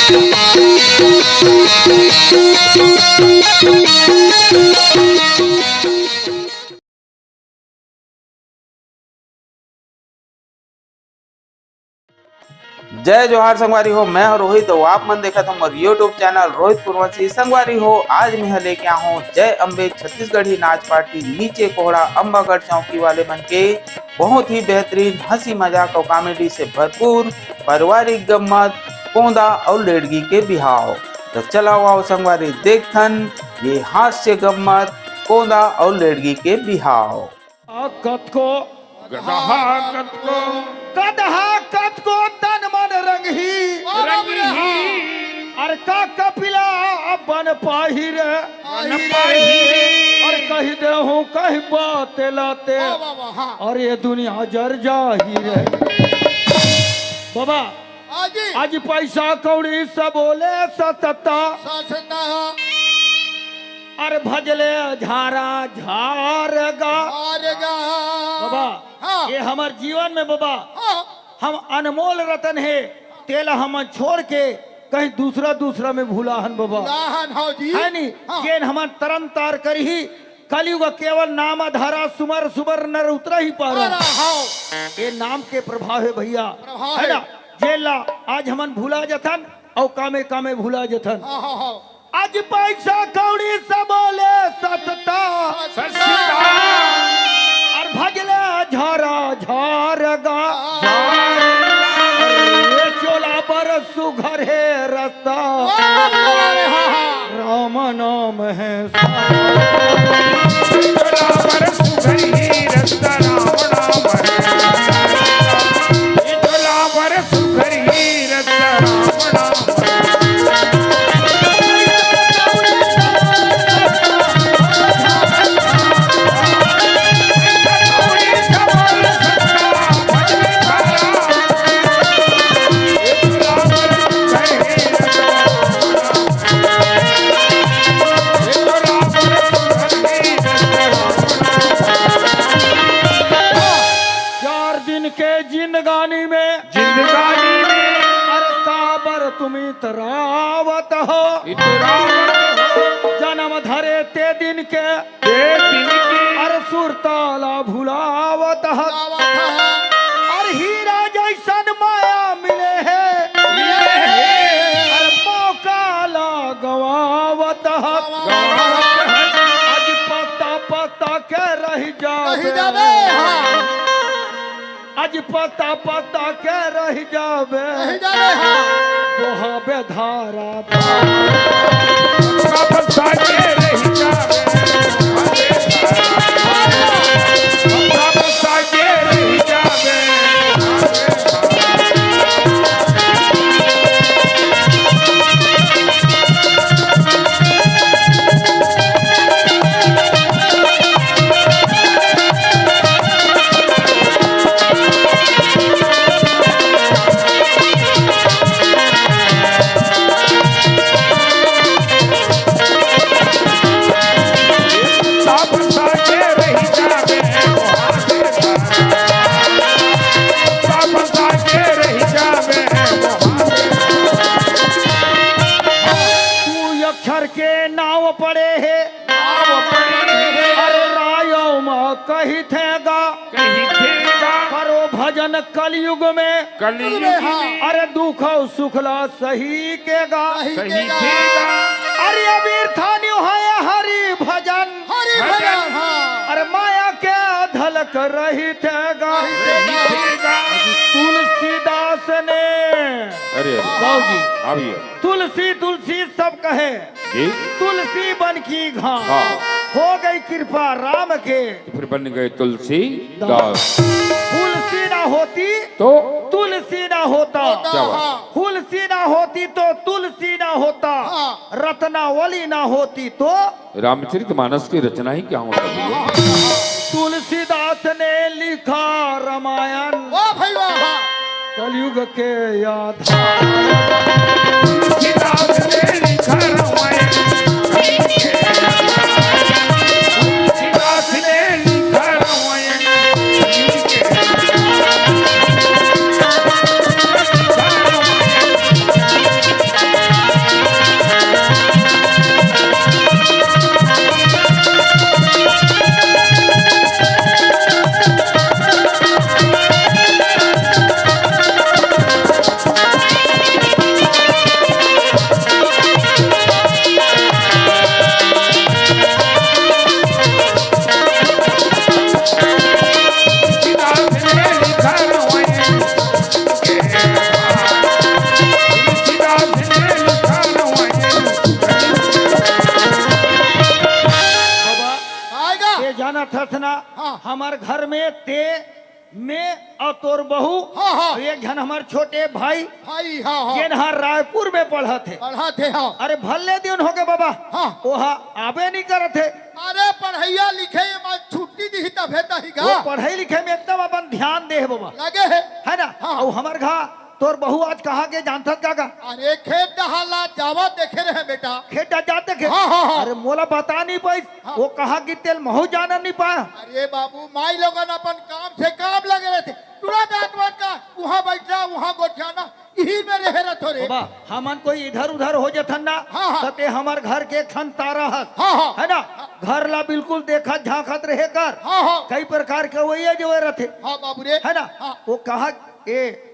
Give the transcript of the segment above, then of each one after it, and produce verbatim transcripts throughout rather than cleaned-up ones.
जय जोहार संगवारी हो, मैं हूं रोहित अउ आप मन देखत हो मोर YouTube चैनल रोहित पुरवंशी। संगवारी हो, आज मैं ह लेके आहूं जय अम्बे छत्तीसगढ़ी नाच पार्टी नीचे कोहड़ा अम्बागढ़ चौकी वाले मन के बहुत ही बेहतरीन हंसी मजाक अउ कॉमेडी से भरपूर पारिवारिक गम्मत कोंदा अउ लेड़गी के बिहाव। त चला आओ संगवारी, देखथन ये हास्य गम्मत कोंदा अउ लेड़गी के बिहाव। आ कतको गदहा कतको। गदहा कतको तन मन रंगही। रंगही। अर का कपिला बन पाही रे। बन पाही रे। अर कहि देहूं कहि बात लाते। वाह, वाह, वाह, हां। अर ये दुनिया जर जाही रे। बाबा, आजी। आज पैसा कौड़ी सबो ले सस्ता। सस्ता। अर भजले झारा झारगा। झारगा। बाबा, हां। ये हमर जीवन में बाबा, हां। हम अनमोल रतन हे, तेला हमन छोड़ के कहीं दूसरा, दूसरा में भुलाहन बाबा। भुलाहन, हां जी। है नी? हां। जेन हमन तरन तार करही, कलयुग केवल नाम धरा, सुमर सुमर नर उतरही पारा। अरे, हां। ये नाम के प्रभाव हे भैया, प्रभाव है हे। ना? जेला आज हमन भुला जथन अउ कामे कामे भुला जथन। हां, हां, हां। आज पैसा कौड़ी सबो ले सस्ता। सस्ता। अर भजले झारा झारगा। झारगा। अरे चोला बर सुघर हे रस्ता। अरे, हां, हां। राम नाम हे चार दिन के जिंदगानी में, जिंदगानी में। अरे काबर तुम इतरावत हो? इतरावत हो। जन्म धरे ते दिन के, ते दिन के। अरे सुरता ला भुलावत हो। भुलावत हो। अरे हीरा जैसन माया मिले हे। मिले हे। अरे मौका ला गवावत हो। गवावत हो। आज पछता पछता के रहि जाबे। रहि जाबे, हां। आज पछता पछता के रहि जाबे। रहि जाबे, हां। बोहाबे धारा, धारा। पछता पछता के रहि जाबे। पछता पछता के रहि जाबे। तू अक्षर के नाव पड़े हे। नाव पड़े हे। अरे रायो मा कहिथे गा। कहिथे गा। करो भजन कलयुग में। कलयुग में। अरे दुख अउ सुख ला सही के गा। सही के गा। अरे अबीर थानी है हरि भजन। हरि भजन, हां। अरे माया के धलक रहिथे गा। रहिथे गा। तुलसीदास ने। अरे, अरे। बाबूजी। हाँ भैया। तुलसी, तुलसी सब कहे। जी। तुलसी बन की घास। हाँ। हो गई कृपा राम के। फिर बन गए तुलसीदास। तुलसी ना होती तो? तुलसी ना होता। क्या बात। हाँ। तुलसी ना होती तो तुलसी ना होता। हाँ। रत्नावली ना होती तो? रामचरित मानस की रचना ही क्या होता भैया? तुलसीदास ने लिखा रामायण। वाह भाई वाह। कलयुग के आधार। तुलसीदास ने लिखा रामायण। तुलसीदास ने लिखा रामायण। घर में ते, मैं अउ तोर बहू, हाँ, हाँ। अउ एक झन हमर छोटे भाई, भाई, हाँ, हाँ। जेन ह रायपुर में पढ़त हे। पढ़त हे, हाँ। अरे भले दिन होगे बाबा, हाँ। ओहा आबे नइ करत हे। अरे पढ़इया लिखइया म छुट्टी दिही तभे त आही गा। वो पढ़ई लिखई में एकदम अपन ध्यान दे हे बाबा। लगे हे। हे ना? हाँ। अउ हमर घर तोर बहू आज कहाँ गे जानथस का गा? अरे खेत डहर ला जावत देखे रहे बेटा। खेत डहर जात देखे? हाँ, हाँ, हाँ। अरे मोला बता नइ पाइस। हाँ। वो कहाँ गे तेला महूँ जानन नइ पाएंव। अरे बाबू, माई लोगन अपन काम से काम लगे रहिथे। टूरा जात वात का उहाँ बइठना, उहाँ गोठियाना, इही में रहे रहिथो रे। बाबा, हमन कोई इधर उधर हो जथन ना, हाँ, हाँ। त ते हमर घर के एक ठन तारा हस। हाँ, हाँ। हे ना? घर ला बिल्कुल देखत झाँकत रहे कर। हाँ, हाँ। कई प्रकार के वही जवई रहिथे। हाँ बाबू रे। हे ना? हाँ। वो कहाँ ए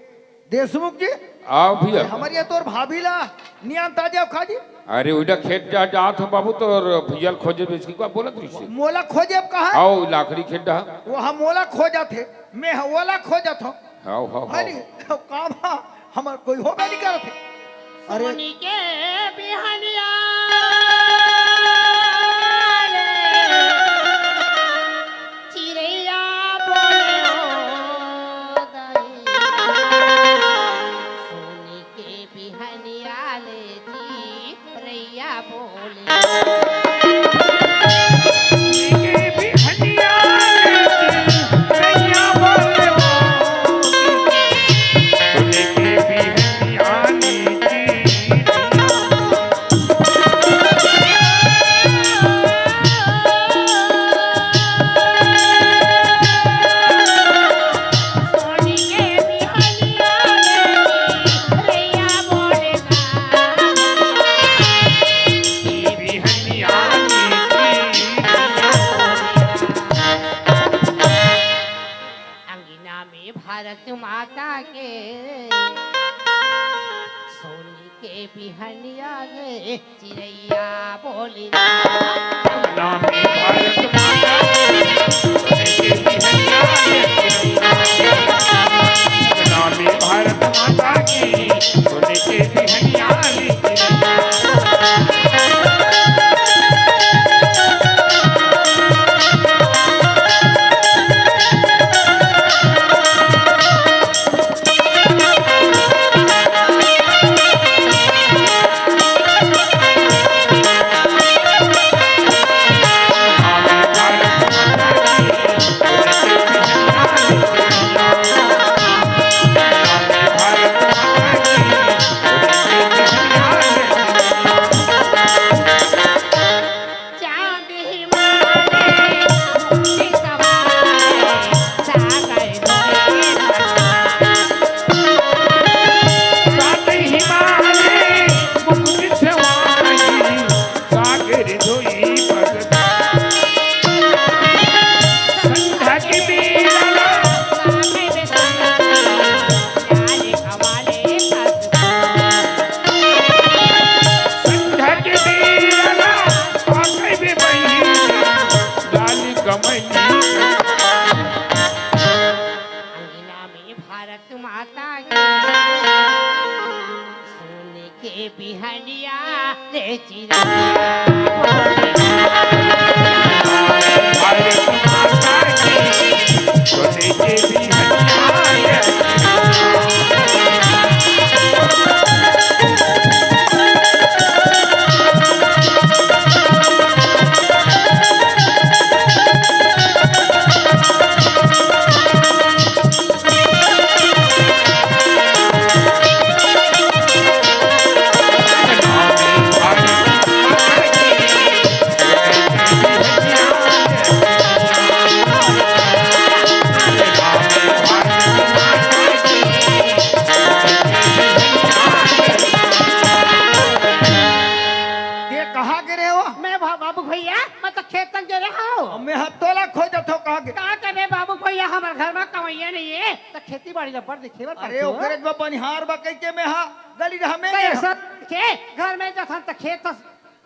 देशमुख जी, आओ भैया। हमर ये तोर भाभी ला नइ जानत हस का जी? अरे, ओइला खेत जा, जात हँव बाबू, तोर भैया ल खोजे बेच के का बोलत रहिस हे? मोला खोजे कहाँ? आओ, लाकड़ी खेत डहर। वो हम मोला खोजत हे, मैं ह ओला खोजत हँव। आओ, आओ, आओ। अरे, काम ह, हमर कोई होबे नइ करत हे। अरे। सोनी के बिहनिया ले चिरैया बोले ओ दाई। सोनी के बिहनिया ले चिरैया बोले। सोनी के बिहनिया ले चिरैया बोले। सोनी के बिहनिया ले चिरैया बोले। अंगना में भारत माता के सोनी के बिहनिया गे चिरैया बोले। अंगना में भारत माता के सोनी के बिहनिया गे चिरैया। अंगना में भारत माता के सोनी के बिहनिया गे चिरैया। चांद हिमालय, मुक्ति सवाए, सागर धोए। चांद हिमालय, मुक्ति सवाए, सागर धोई भगत। संध्या के बेला, सागर धोई। अंगना में भारत माता के सोने के बिहनिया ले चिरैया बोले। भारत माता की सोने के बिहनिया ले चिरैया। ये कहाँ गे रहे हो? मैं भा-, बाबू भैया, मैं तो खेतन गे रहे हँव। मैं ह तोला खोजत हँव, कहाँ गे? का करबे बाबू भैया, हमर घर में कमइया नइ हे, त खेती बाड़ी ला बड़ देखे बर अरे, पड़थे। ओकरे बर बनिहार बा कहिके मैं ह गली रहा में तो गे हँव। ऐसा के घर में जथन त खेत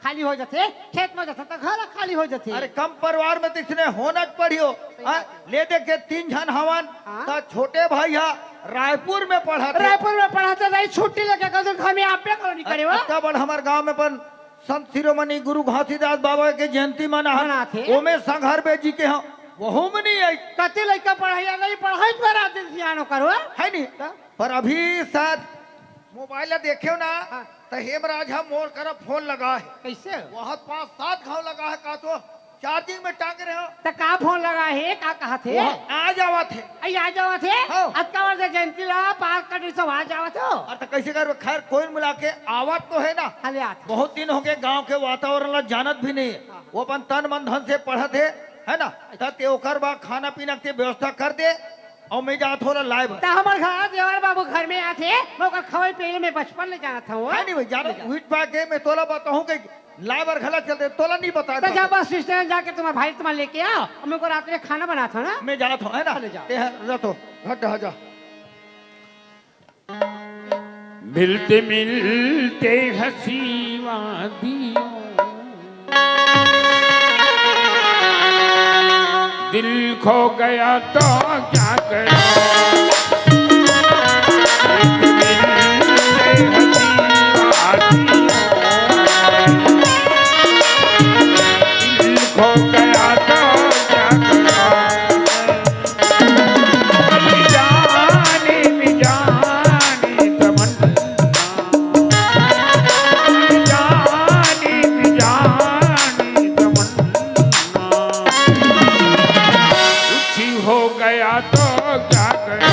खाली हो जाथे, खेत में जाथे त घर खाली हो जाथे। अरे कम परिवार में त इसने होना च पड़ही हो। सही हाँ, बात है। ले दे के तीन झन हवन, हाँ। त छोटे भाई ह रायपुर में पढ़त हे। रायपुर में पढ़त हे, दाई छुट्टी लेके कल दिन घर में आपे कॉलोनी करे हो। अतका बड़ हमर गांव में अपन संत शिरोमणि गुरु घासीदास बाबा के जयंती मनाहन, मनाथे। ओमे संघर बेजी के हम वहू में नहीं आई। कते लइका पढ़ाई, नहीं पढ़ाई पर आते सियानो करो। है नहीं? त? पर अभी शायद मोबाइल ला देखे हो ना, हाँ। त हेमराज ह मोर करा फोन लगा है। कैसे? वहाँ पाँच सात घाव लगा है का तो चार्जिंग में टांग रहे हो। त का फोन लगा है, का कहा थे? वो आ जावा थे। आई आ जावा थे? हाँ। अतका वर्ष जयंती ला पार कर सब आ जावा थे। और त कैसे कर, खैर कोई मिला के आवत तो है ना। हाँ, ले आत। बहुत दिन हो गए गांव के वातावरण ला जानत भी नहीं है। हाँ। वो अपन तन मन धन से पढ़त है, है ना? त ते ओकर बाद खाना पीना के व्यवस्था कर दे। अउ मैं जात हो ला लाए बर। त हमर घर देवर बाबू घर में आथे, मैं ओकर खवई पियई में बचपन ले जानत हूँ। है नहीं भाई, जानो, उहिच पाके मैं तोला बताहूँ कि लाए बर घला चल दे, तोला नहीं बता त जा बस स्टैंड जाके तुम्हारे भाई तुम्हारे लेके आओ, और मैं को रात में खाना बनात हूँ ना। मैं जात हूँ, है ना? चले जाओ। ते ह-, रह तो, घट ह जा। मिलते मिलते हंसी वादियों, दिल खो गया तो क्या करूं? मिलते मिलते हंसी वादियों, दिल खो गया तो क्या करूं? जाने में जाने तमन्ना, जाने में जाने तमन्ना, कुछ हो गया तो क्या गया?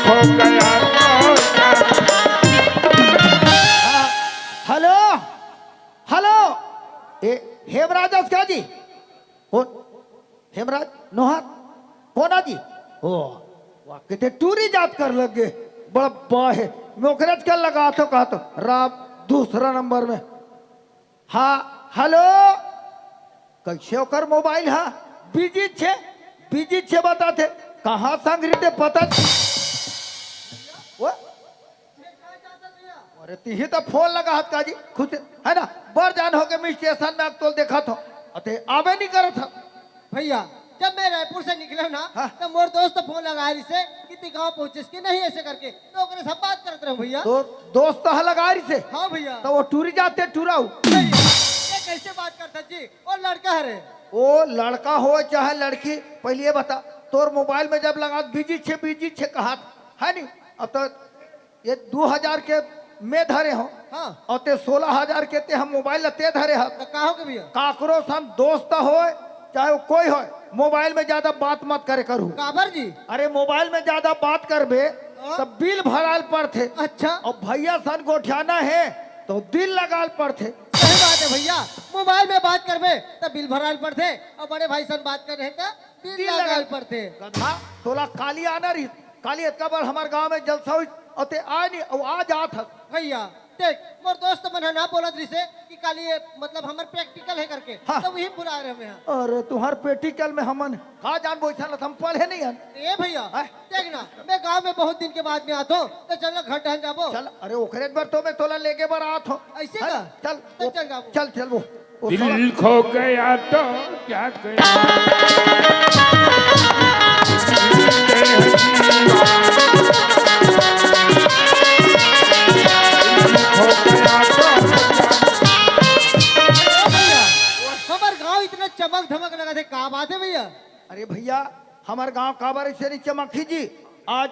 हो गया तो क्या? हेलो, हेलो, ए, हेमराज अस का जी? कोन? हेमराज नोहर? कोन आ जी? ओ, वाह, किते टूरी जात कर लग गे। बड़ा बा हे। मैं ओकरेच कर लगा तो कहा तो, राम दूसरा नंबर में। हाँ, हेलो, कैसे ओकर मोबाइल हा? बिजी छे, बिजी छे बताथे। कहाँ संग रीते पता छ-, वो? अरे, तिही तो फोन लगा हत का जी, खुश है ना? बर जान हो के मैं स्टेशन में अक तोल देखत हो, अते आवे नहीं करत ह। भैया, जब मैं रायपुर से निकले ना, हाँ। तो मोर दोस्त फोन लगा रही से कि ती गाँव पहुँचिस कि नहीं, ऐसे करके, तो ओकरे सब बात करत रहे भैया। तो दोस्त ह लगा रही से? हाँ भैया। तो वो टूरी जाते टूराऊ? नहीं, ये कैसे बात करता जी? वो लड़का हरे। वो लड़का हो चाहे लड़की, पहले ये बता, तोर मोबाइल में जब लगा बिजी छे, बिजी छे कहा, है नहीं? अब तो ये दू हजार के मैं धरे हो, हाँ। और ते सोलह हजार के ते हम मोबाइल ला ते धरे ह। तो का हो के भैया? काकरो सन दोस्त होय, चाहे वो कोई होय, मोबाइल में ज्यादा बात मत करे करू। काबर जी? अरे, मोबाइल में ज्यादा बात करबे, हाँ। तो बिल भराल पड़थे। अच्छा। और भैया सन गोठियाना है, तो दिल लगाल पड़थे। सही बात है भैया, मोबाइल में बात करबे, तो बिल भराल पड़थे, और बड़े भाई सन बात कर रहे, तो दिल दिल लगाल लगाल पड़थे। गधा, तोला काली आना रही, काली एतका बार हमार गांव में जलसा हुई, और ते आए नहीं, और आ जात हस। भैया, देख, मोर दोस्त मन ह ना बोलत रहिसे कि काली ये, मतलब, हमर प्रैक्टिकल है करके, हाँ। तो वही बुला रहे हैं। अरे, तुम्हार प्रैक्टिकल में हमन का जान बोइठा ला, हम पढ़े नहीं हन। ए भैया, हैं? देख ना, मैं गांव में बहुत दिन के बाद में आत हूँ, तो चल ना घर टहल जाबो। चल, अरे, ओकरे बर तो मैं तोला लेके बर आत हूँ। ऐसे हैं? का? चल, तो वो, चल जाबो। चल, चल वो। वो दिल सड़क खो गया तो क्या करें? दिल खो गया तो भैया, हमर गांव इतना चमक धमक लगा थे, का बात है भैया? अरे भैया, हमर गांव काबर ऐसे नहीं चमकही जी? आज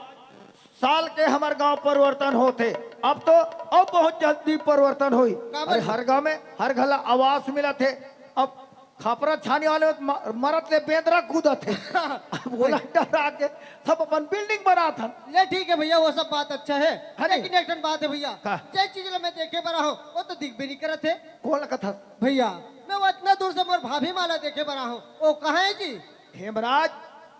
साल के हमर गांव परिवर्तन होथे, अब तो अब बहुत जल्दी परिवर्तन होई। काबर? अरे, हर गांव में हर घला आवास मिलत हे। अब खपरा छानी वाले म-, मरत ले बेंदरा कूदत हे। अब ओला डरा के सब अपन बिल्डिंग बनात हन। ले, ठीक है भैया, वो सब बात अच्छा है, है नहीं? लेकिन एक ठन बात है भैया, का? जे चीज ला मैं देखे बर आहूं, वो तो दिख भी नहीं करत है। कौन लगत हस? भैया, मैं वो इतना दूर से मोर भाभी माला देखे बर आहूं, वो कहाँ है जी? हेमराज,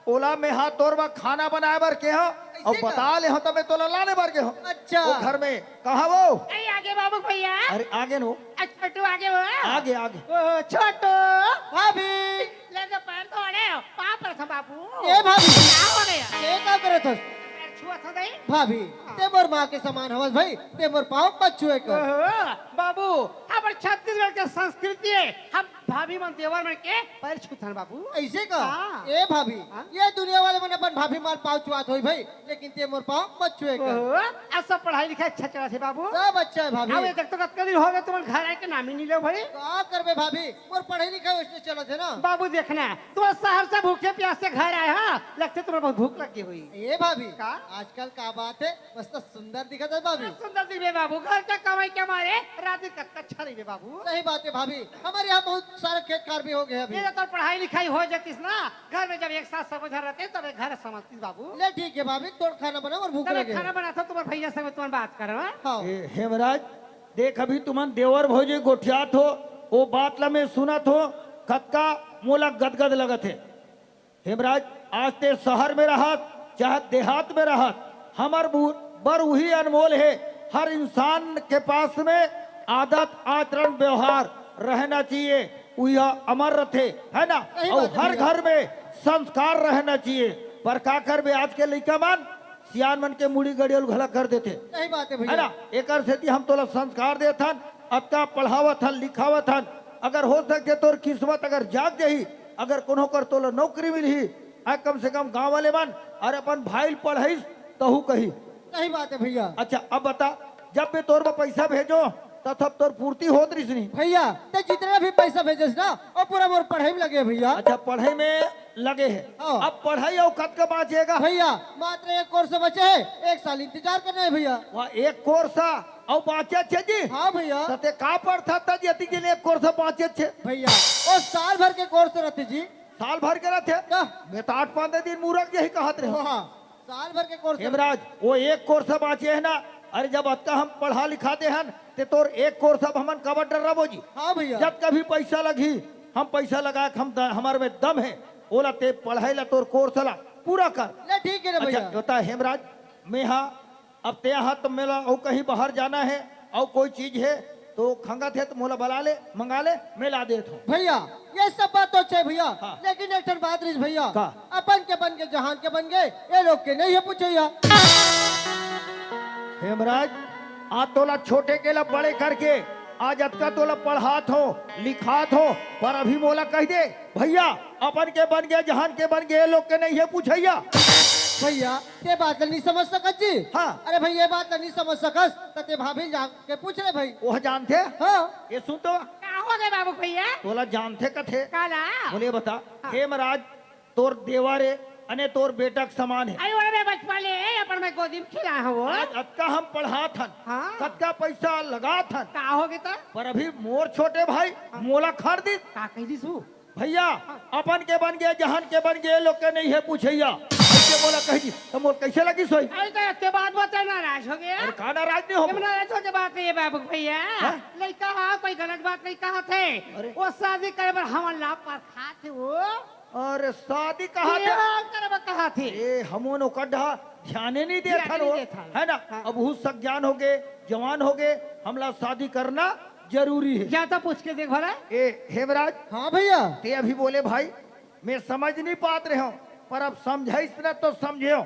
ओला मैं हा तोर बर खाना बनाए बर के हो, अउ का? बता ले हो त मैं तोला लाने बर के हो। अच्छा। वो घर में कहाँ वो? ए, आगे बाबू भैया। अरे आगे नो। ए, छोटू आगे वो। आगे, आगे। ओ, छोटू। भाभी। ले तो पैर धोने हो, पाँव परत हंव बाबू। ए भाभी। का हो गया? ये का करत हस? पैर छुअत हंव नहीं। भाभी, ते मोर माँ के समान हवस भाई, ते मोर पाँव मत छुए कर। ओहो, बाबू, हमर छत्तीसगढ़ के संस्कृति है, हम भाभी मन देवर मन के पैर छूथन बाबू। अइसे का? हाँ। ए भाभी, हाँ? ये दुनिया वाले मन अपन भाभी मार पाँव छुआत होही भाई, लेकिन ते मोर पाँव मत छुए कर। ओहो, अब सब पढ़ाई लिखाई अच्छा चलत हे बाबू। सब अच्छा हे भाभी। अब ये देख तो कतका दिन हो गे तुमन घर आए के नाम ही नहीं लेव भाई। का करबे भाभी, मोर पढ़ाई लिखाई वइसने चलत हे ना। बाबू देखना, तुमन शहर से भूखे प्यास से घर आए हा, लगथे तुमन बहुत भूख लग गे होही। ए भाभी, का? आजकल का बात हे, मस्त सुंदर दिखत हे भाभी। सुंदर दिखबे बाबू, घर के कमाई के मारे रात दिन कतका अच्छा रहिबे बाबू। सही बात हे भाभी, हमर यहाँ बहुत सारा खेत खार भी हो गे हे अभी। ये तो पढ़ाई लिखाई हो जातिस ना, घर में जब एक साथ सब झन रहते तब एक घर समझतिस बाबू। ले ठीक हे भाभी, तोर खाना बना अउ भूख तब एक लगे। खाना बनाथंव, तुम्हर भैया संग तुमन बात करो, हाँ? हाँ। ए, हेमराज, देख अभी तुमन देवर भौजी गोठियात हो, ओ बात ला मैं सुनत हो, कतका मोला गदगद लगत हे। हेमराज, आज ते शहर में रहत, चाहे देहात में रहत, हमर बु-, बर उही अनमोल हे। हर इंसान के पास में आदत, आचरण, व्यवहार रहना चाहिए, उही अमर रथे, है ना? सही अउ बात हे हर भैया। घर में संस्कार रहना चाहिए। पर का करबे, आज के लइका मन सियान मन के मुड़ी गड़ियल घला कर देथे। सही बात हे भैया। है ना? एकर सेती हम तोला संस्कार देथन, अतका पढ़ावत हन, लिखावत हन। अगर हो सकथे तोर किस्मत अगर जाग जाही, अगर कोनो कर तोला नौकरी मिलही, आ कम से कम गाँव वाले मन अउ अपन भाई ल पढ़ाइस तहू कही। सही बात हे भैया। अच्छा, अब बता, जब मैं तोर बर पैसा भेजों, त तब तोर पूर्ति होत रहिस नहीं? भैया, ते जितना भी पैसा भेजेस ना, वो पूरा मोर पढ़ाई में लगे हे भैया। अच्छा, पढ़ाई में लगे हे। हाँ। अब पढ़ाई अउ कतका बाँचे गा? भैया, मात्र एक कोर्स बचे हे, एक साल इंतजार करना हे भैया। वाह, एक कोर्स अउ बाँचे हे जी? हाँ भैया। त ते का पढ़थस जी, अतिक दिन एक कोर्स बाँचे हे? भैया, वो साल भर के कोर्स रहिथे जी। साल भर के रहिथे? का? मैं तो आठ पंद्रह दिन मुरक जाही कहत रहेंव। हाँ, साल भर के कोर्स। हेमराज, वो एक कोर्स बाँचे हे ना, अरे जब अतका हम पढ़ा लिखा दे हन, ते तोर एक कोर्स अब हमन काबर डर्राबो जी? हाँ भैया। जतका भी पैसा लगही, हम पैसा लगाए के हम द-, हमर में दम हे, ओला ते पढ़ाई ला, तोर कोर्स ला पूरा कर। ले ठीक हे रे अच्छा, भैया। बता हेमराज, मैं हा अब ते हा त मोला अउ कहीं बाहर जाना हे, अउ कोई चीज हे तो खंगत हे त मोला बला ले, मंगा ले, मैं ला देत हँव। भैया, ये सब बात तो हे भैया, हाँ। लेकिन एक ठन बात रहिस भैया। का? अपन के बन गे, जहान के बन गे, ये लोग के नहीं हे पूछइया। हेमराज, आज तोला छोटे के ला बड़े करके, आज अतका तोला पढ़ात हँव, लिखात हँव, पर अभी मोला कहि दे, भैया, अपन के बन गे, जहान के बन गे, ये लोग के नहीं हे पूछइया। भैया, ते बात ला नहीं समझ सकस जी। हाँ। अरे भैया, ये बात ला नहीं समझ सकस, त ते भाभी ल जाके पूछ ले भाई। वो जानथे? हाँ। ये सुन तो। का हो गे बाबू भैया? तोला जानथे कथे। काला? मोला ये बता, हाँ। हेमराज, तोर देवर ए, अने तोर बेटा के समान हे। अरे, ओला मैं बचपन ले अपन मैं गोदी में खिलाए हँव। आज अतका हम पढ़ात हन, हाँ। कतका पैसा लगात हन। का हो गे त? पर अभी मोर छोटे भाई हाँ। मोला खर दिस। का कहि दिस वो? भैया, हाँ। अपन के बन गे, जहान के बन गे, ये लोग के नहीं हे पूछइया। अइसे मोला कहि दिस, त मोर कइसे लगिस होही? अरे, त एतके बात बता, नाराज हो गे। अरे, का नाराज नहीं होबो? नाराज होके बात नहीं हे बाबू भैया। हाँ? लइका हा, कोई गलत बात नहीं कहत हे। अरे। वो शादी करे बर हमन ला परखाथे वो। अरे शादी कहत हे? बिहाव करे बर कहत हे। ए, हमन ओकर डहा ध्याने नहीं देथन ध्याने नहीं वो, देथन। है ना? हाँ। अब हूँ सज्ञान हो गे, जवान हो गे, हमला शादी करना जरूरी हे। जा तो पूछ के देख भला। ए, हेमराज। हाँ भैया। ते अभी बोले भाई, मैं समझ नहीं पात रहेंव, पर अब समझाइस ना तो समझेंव।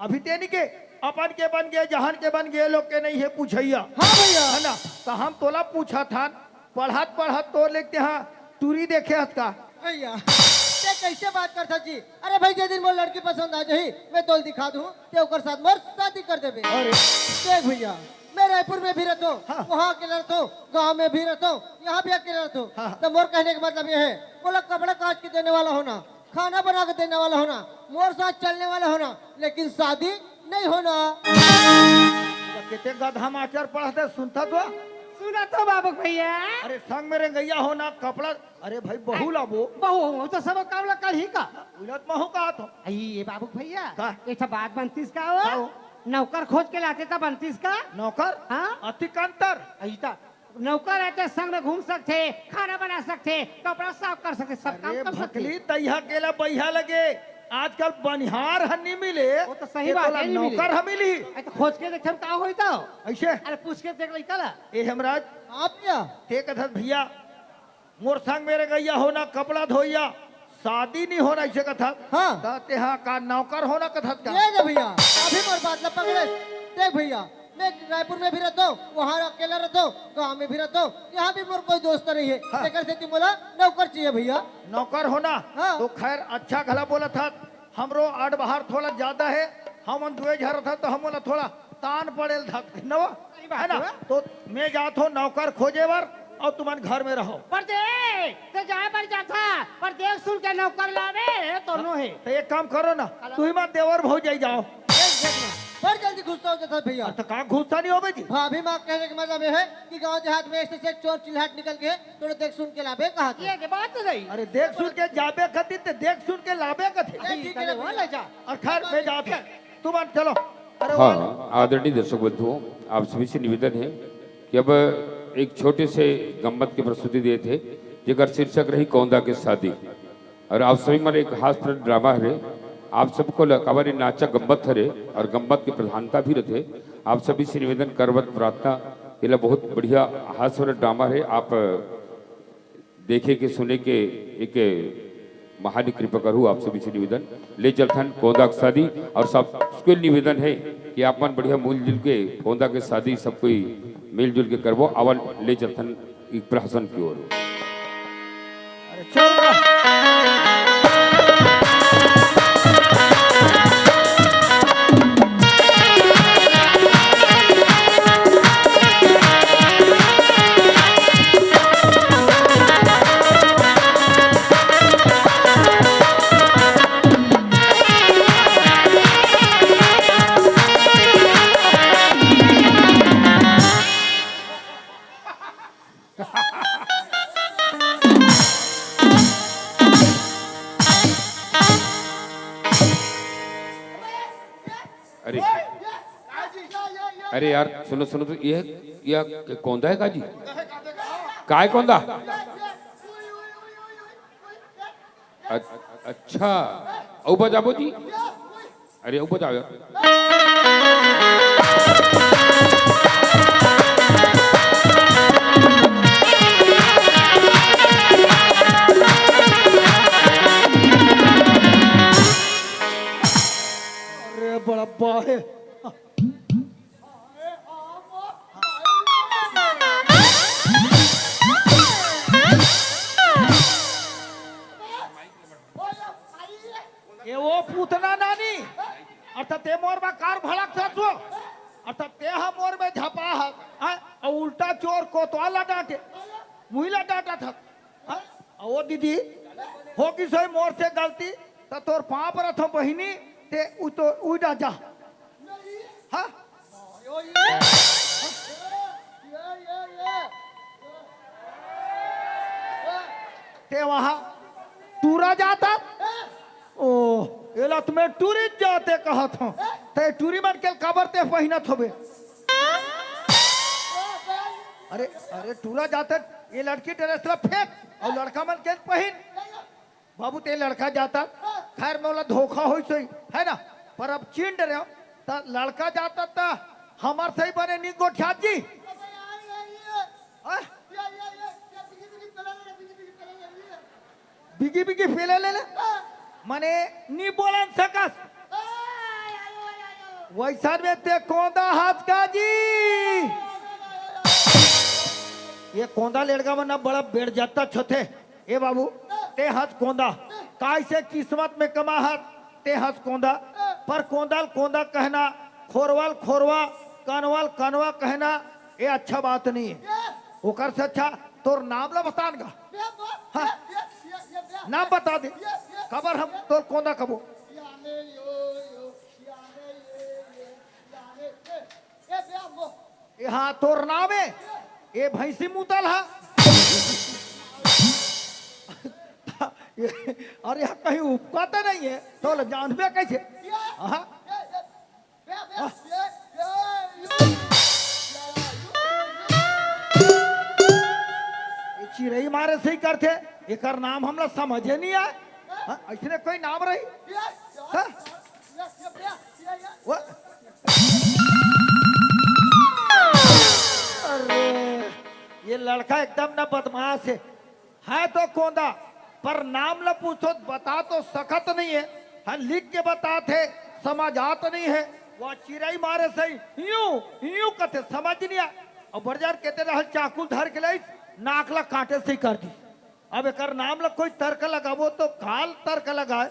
अभी ते नहीं के, अपन के बन गे, जहान के बन गे, ये लोग के नहीं हे पूछइया। हाँ भैया। है ना? त हम तोला पूछत हन, पढ़त पढ़त तोर लेगथे हाँ टूरी देखे हस का? भैया, ते कइसे बात करथस जी? अरे भाई, जे दिन मोर लड़की पसंद आ जाही, मैं तोला दिखा दूँ, ते ओकर साथ मोर शादी कर देबे। अरे। देख भैया, मैं रायपुर में भी रहथों, हाँ। वहाँ अकेला रहथों, गाँव में भी रहथों, यहाँ भी अकेला रहथों। हाँ। त मोर कहने के मतलब ये हे, मोला कपड़ा कांच के देने वाला होना, खाना बना के देने वाला होना, मोर साथ चलने वाला होना, लेकिन शादी नहीं होना। केते गधा मास्टर पढ़त हे, सुनथस तो? सुनत हँव बाबू भैया। अरे संग में रेंगइया होना, कपड़ा, अरे भाई बहू लाबो। बहू, वो तो सब काम ला करही का? उलट महू कहत हँव। अई, ये बाबू भैया, का? एक ठा बात बनतिस का वो? का वो? नौकर खोज के लाते त बनतिस का? नौकर? हाँ? अतिक अंतर। अई त नौकर हे ते संग में घूम सकथे, खाना बना सकथे, कपड़ा साफ कर सकथे, सब काम अरे कर सकथे। भकली, तइहा अकेला बइहा लगे, आजकल बनिहार ह नी मिले, वो तो सही ये बात तोला हे, नहीं मिले। नौकर ह मिलही। अरे तो खोज के देखे का होही तो? अइसे? अरे पूछ के देख लइका ला। ए हेमराज, हाँ भैया। ते कथस भैया, मोर संग में रेंगइया होना, कपड़ा धोइया, शादी नहीं होना, अइसे कथस। हाँ। त तेहा का नौकर होना कथस का? ये दे भैया, अभी मोर बात ला पकड़े। देख भैया, मैं रायपुर में भी रहता हूँ, वहाँ अकेला रहता हूँ, गाँव में भी रहता हूँ, यहाँ भी मोर कोई दोस्त नहीं है। हाँ। तेकर सेती मोला नौकर चाहिए भैया। नौकर होना? हाँ। तो खैर, अच्छा घला बोला था, हमरो आड बाहर थोड़ा ज्यादा है, हमन दुए झर था तो हमन ला थोड़ा तान पड़ेल धक न वो, सही बात है ना? है। तो मैं जात हो नौकर खोजे बर, और तुमन घर में रहो। परदेस ते जाए बर जाथा, पर देख सुन के नौकर लावे, ये दोनों है। तो एक काम करो ना, तुही मन देवर भौजाई जाओ। देख, देख ना, बड़ जल्दी गुस्सा हो जाता है भैया। तो का गुस्सा नहीं होवे जी? भाभी माँ कहने का मतलब ये है कि गाँव देहात में ऐसे से चोर चिल्हाट निकल के थोड़ा देख सुन के लाबे कहा था। ये बात तो नहीं। अरे देख सुन के जाबे कथी ते देख सुन के लाबे कथी। नहीं, ठीक है चलो, भैया। ले जा। और खैर मैं जात हूँ, तुमन चलो। अरे वाह। हाँ, आदरणीय दर्शक बंधुओं, आप सभी से निवेदन है कि अब एक छोटे से गम्मत की प्रस्तुति देत है, जेकर शीर्षक रही कौंदा के शादी। और आप सभी मन एक हास्य ड्रामा हरे, आप सबको ल-, काबर ये नाचा गम्मत हरे और गम्मत की प्रधानता भी रहते। आप सभी से निवेदन करवत प्रार्थना, ये ला बहुत बढ़िया हास्य ड्रामा है, आप देखे के, सुने के एक महान कृपा करू। आप सभी से निवेदन, ले चलथन कौंदा के शादी, और सबको निवेदन है कि आप मन बढ़िया मिलजुल के कौंदा के शादी सब कोई मिलजुल के करबो। आवन ले चलथन एक प्रहसन की ओर। अरे चल ना। अरे, अरे यार, सुनो, सुनो तो, ये, ये कौंदा है का जी? काय कौंदा? अ-, अच्छा, अउ बजाबो जी। अरे, अउ बजाओ यार। अरे, बड़प्पा हे। ए ओ पूतना नानी, अर्थात ते मोर बा कार भड़क था सो, अर्थात ते हा मोर में झपा हा, हाँ? अउ उल्टा चोर कोतवाल ला डांटे, मुही ला डांटा था, हाँ? अउ ओ दीदी, हो गिस होही मोर से गलती, त तोर पाँव परत हँव बहिनी, ते उ तो उइडा जा। हाँ? ते वहाँ टूरा जात हस? ओ, एला तो मैं टूरी जात कहत हँव। ते टूरी मन के काबर ते पहिनत होबे? अरे, अरे, टूरा जात हस, ये लड़की ड्रेस ला फेंक अउ लड़का मन के पहिन। बाबू, ते लड़का जात हस, खैर, मोला धोखा होइस होही, है ना? पर अब चिन डरेंव, त लड़का जात हस, त हमर सही बने नी गोठियात जी। हाँ? बिगी बिगी पेले ले ले। मने नी बोलन सकस। वइसन में ते कौंदा हस का जी? ये कौंदा लेड़गा मन ना बड़ा बेड़जत्ता छोथे। ए बाबू, ते हस कौंदा, काय से किस्मत में कमा हस, ते हस कौंदा, पर कौंदा ल कौंदा कहना, खोरवा ल खोरवा, कनवा ल कनवा कहना, ये अच्छा बात नहीं है। ओकर से अच्छा तोर नाम ला बतान गा। हाँ, नाम बता दे, काबर हम तोर कौंदा कबो। ए हाँ, तोर नाम हे? ए भैंसी मुतल हा। अरे, यहाँ कहीं उपका तो नहीं है, तो ले जानबे कैसे? हाँ? ये चिरई मारे सही करथे, एकर नाम हमला समझे नहीं आए। हाँ, ऐसने कोई नाम रही? हाँ? वो अरे, ये लड़का एकदम ना बदमाश हे। हे तो कौंदा, पर नाम ल पूछो त बता तो सकत नहीं हे। हाँ, लिख के बताथे, समझ आत नहीं हे। वो चिरई मारे सही, यूं, यूं कथे, समझ नहीं आय। अउ बड़े जान के ते रहल चाकू धर के लइस, नाक ला काटे सही कर दिस। अब एकर नाम ला कोई तर्क लगाबो तो काल तर्क लगाय।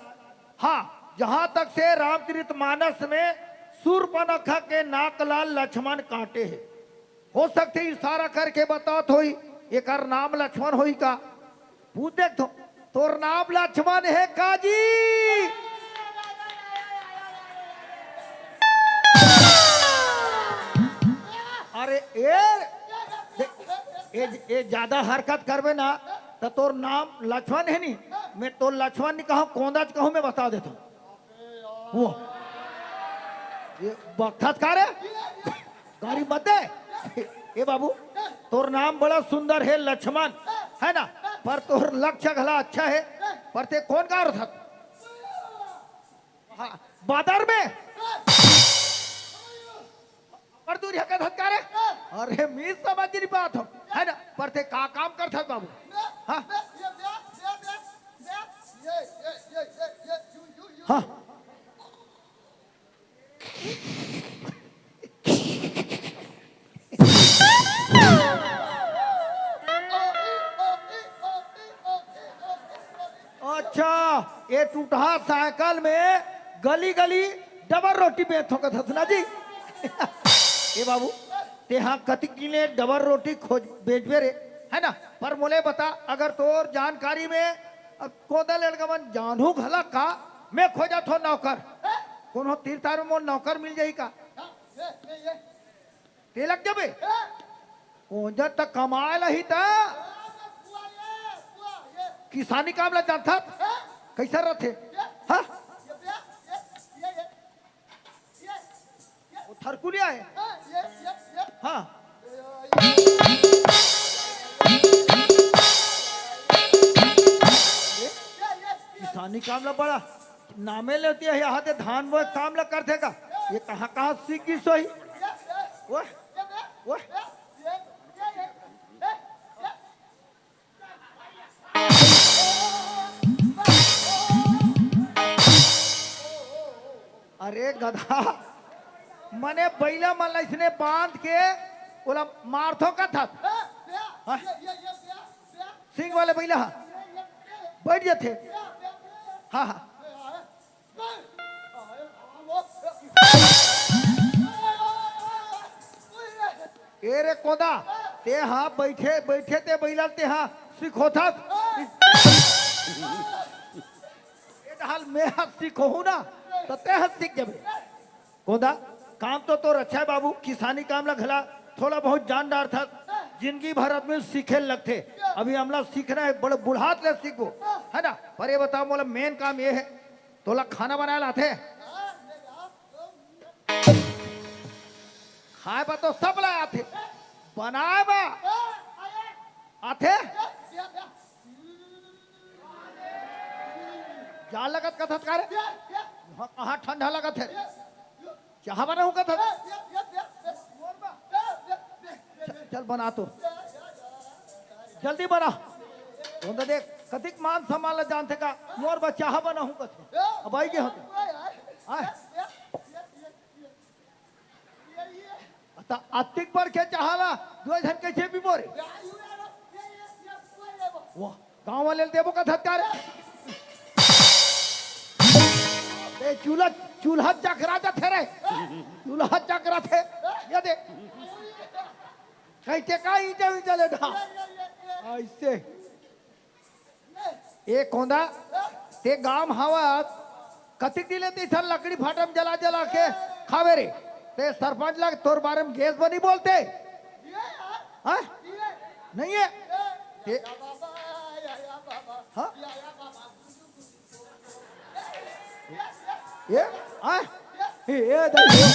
हाँ, जहां तक से रामचरित मानस में सूर्पनखा के नाक ला लक्ष्मण काटे हे। हो सकथे इशारा करके बतात होही, एकर नाम लक्ष्मण होही का? पूछ देख तो, तोर नाम लक्ष्मण हे का जी? अरे ए, ए, ए ज्यादा हरकत करबे ना, त तोर नाम लक्ष्मण हे नी, मैं तोर लक्ष्मण नहीं कहूँ, कोंदाच कहूँ, मैं बता देता हूँ। वो, ये बकथस का रे? गारी मत दे। ए बाबू, तोर नाम बड़ा सुंदर हे लक्ष्मण, है ना? पर तोर लक्ष्य घला अच्छा हे, पर ते कोन गाँव रथस? हाँ, बादर में। अब्बड़ दूरिहा कथस का रे? अरे, मी समझ नहीं पात हूँ, है ना? पर ते का काम करथस बाबू? हाँ? हाँ। अच्छा, ये टूटहा साइकिल में गली गली डबल रोटी बेचथों कथस ना जी। ए बाबू, तेहा कतिक दिन ले डबल रोटी खोज बेचबे रे, है ना? पर मोले बता, अगर तोर जानकारी में, अब कोंदा लड़का मन जानहू घला का, मैं खोजथों नौकर। कोनो तीर तार में मोर नौकर मिल जाही का? ते लग जाबे। कोंदा त कमाए लही त। किसानी काम ला जानथस? कैसा रथे? हाँ? वो थरकुलिया है। हाँ। किसानी काम ला बड़ा नामे लेती है, यहाँ ते धान बोए काम ला करथे का? ये कहाँ कहाँ सीख गिस होही? ओए, ओए। अरे गधा, मने बइला मन ला इसने बांध के ओला मारथों कथस? हाँ? सिंग वाले बइला हा बैठ जाथे। हाँ, हाँ। ए रे कोंदा, तेहा बैठे बैठे ते बइला तेहा सिखोथस। ए डाल मेहा सिखोहूं ना, त तेहा सीख जाबे। कोंदा, काम तो तोर अच्छा है बाबू, किसानी काम ला घला थोड़ा बहुत जान डारथस, जिंदगी भर आदमी सीखे लगथे। अभी हमला सीखना है, बड़े बुढ़ात ले सीखबो, है ना? पर ये बताओ, मोला मेन काम ये है, तोला खाना बनाए ला आथे? खाए बा तो सब ला आथे, बनाए बा आथे? जाड़ लगत कथस का रे? वहाँ कहाँ ठंडा लगत है? चाह बनाहूं कथस? चल, चल बना तो, जल्दी बना। कोंदा देख, कतिक मान सम्मान ला जानथे का, मोर बर चाह बनाहूं कथे। अब आई गे हों। आय। त अतिक बड़के चाह ला दू झन कैसे पीबो रे? वाह, गांव वाले ल देबो कथस का रे? ए, चूल्हा, चूल्हा चकरा जाथे रे, चूल्हा चकराथे। ये दे, कहीं ते का ईंटा ईंटा ले ढा, ऐसे। ए कोंदा, ते गांव हवस, कतिक दिन ले ते इसन लकड़ी फाटा म जला जला के खावे रे? ते सरपंच ला तोर बारे म गैस बनी बोलते? हाँ? नहीं है? ते, हाँ? ये, हाँ? ये, ये, ये,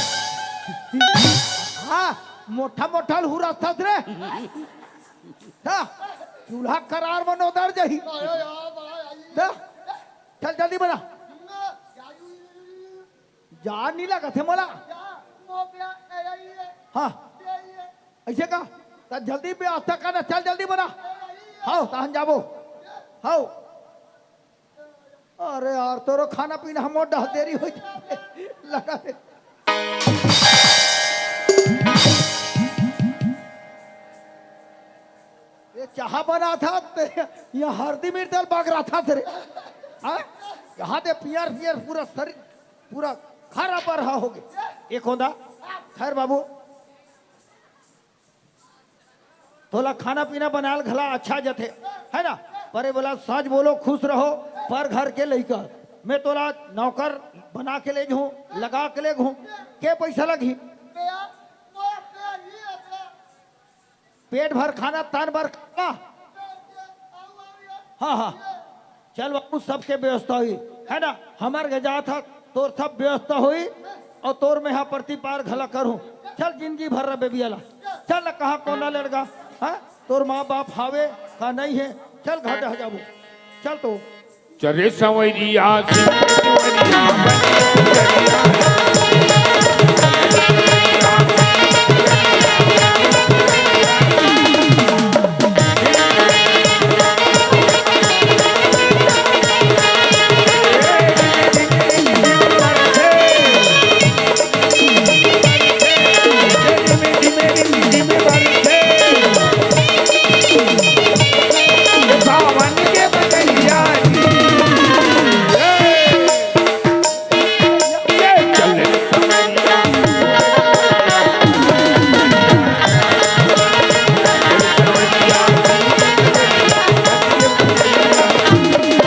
हाँ, मोटा मोटा हुरस थस रे। हाँ, चूल्हा करार मन उतर जाही। हाँ, चल जल्दी बना। जा नहीं लगथे मोला। हाँ, ऐसे का? त जल्दी व्यवस्था करना, चल जल्दी बना। हाव, तहन जाबो। हाव। अरे यार, तोरो खाना पीना हमर डहर देरी हो जाथे। लगा दे। ये चाहा बनाथस, ये हरदी मिर्चा ल बगराथस रे। हाँ? यहाँ दे पियर पियर पूरा शरीर, पूरा खरा बरहा होगे। ए कोंदा, खैर बाबू, तोला खाना पीना बनाल घला अच्छा जथे, है ना? पर ए बोला, सच बोलो, खुश रहो, पर घर के लइका। मैं तोला नौकर बना के ले जहूँ, लगा के ले जहूँ, के पैसा लगही? पेट भर खाना, तन भर खाना। हाँ, हाँ। चल बाबू, सबके व्यवस्था होही, है ना? हमर घर जात हस, तोर सब व्यवस्था होही, अउ तोर मैं हा प्रतिपार घला करहूँ। चल, जिंदगी भर रह बेबिया ला। चल ना, कहाँ कोना लड़गा, हाँ? तोर माँ बाप हावे का नहीं हे? चल, घर डह जाबो। चल तो। चले संवरिया, संवरिया,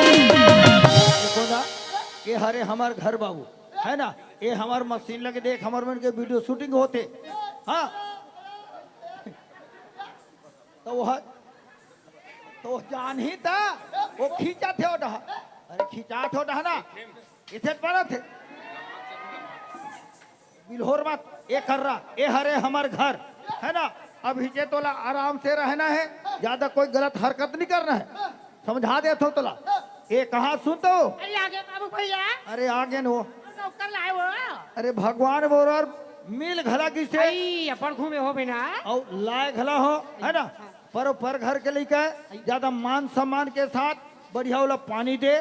देखो ना, ये हरे हमर घर बाबू, है ना? ये हमर मशीन लगे देख, हमर मन के वीडियो शूटिंग होथे। हाँ, तो वह, तो जान ही था, वो खींचा थे वो डहा। अरे खींचा थे वो डहा ना, इसे पड़ा थे। बिल्होर मत, ए कर्रा, ए हरे हमर घर, है ना? अब हिजे तोला आराम से रहना है, ज्यादा कोई गलत हरकत नहीं करना है। समझा देथों तोला। ए कहाँ सुन तो? अरे आगे बाबू भैया। अरे आगे न हो। और नौकर लाए हो? अरे भगवान बोर और मिल घला किसे? आई, अपन घूमे हो बिना। और लाए घला हो, है ना? हाँ। पर, पर घर के लइका ज्यादा मान सम्मान के साथ बढ़िया वाला पानी दे,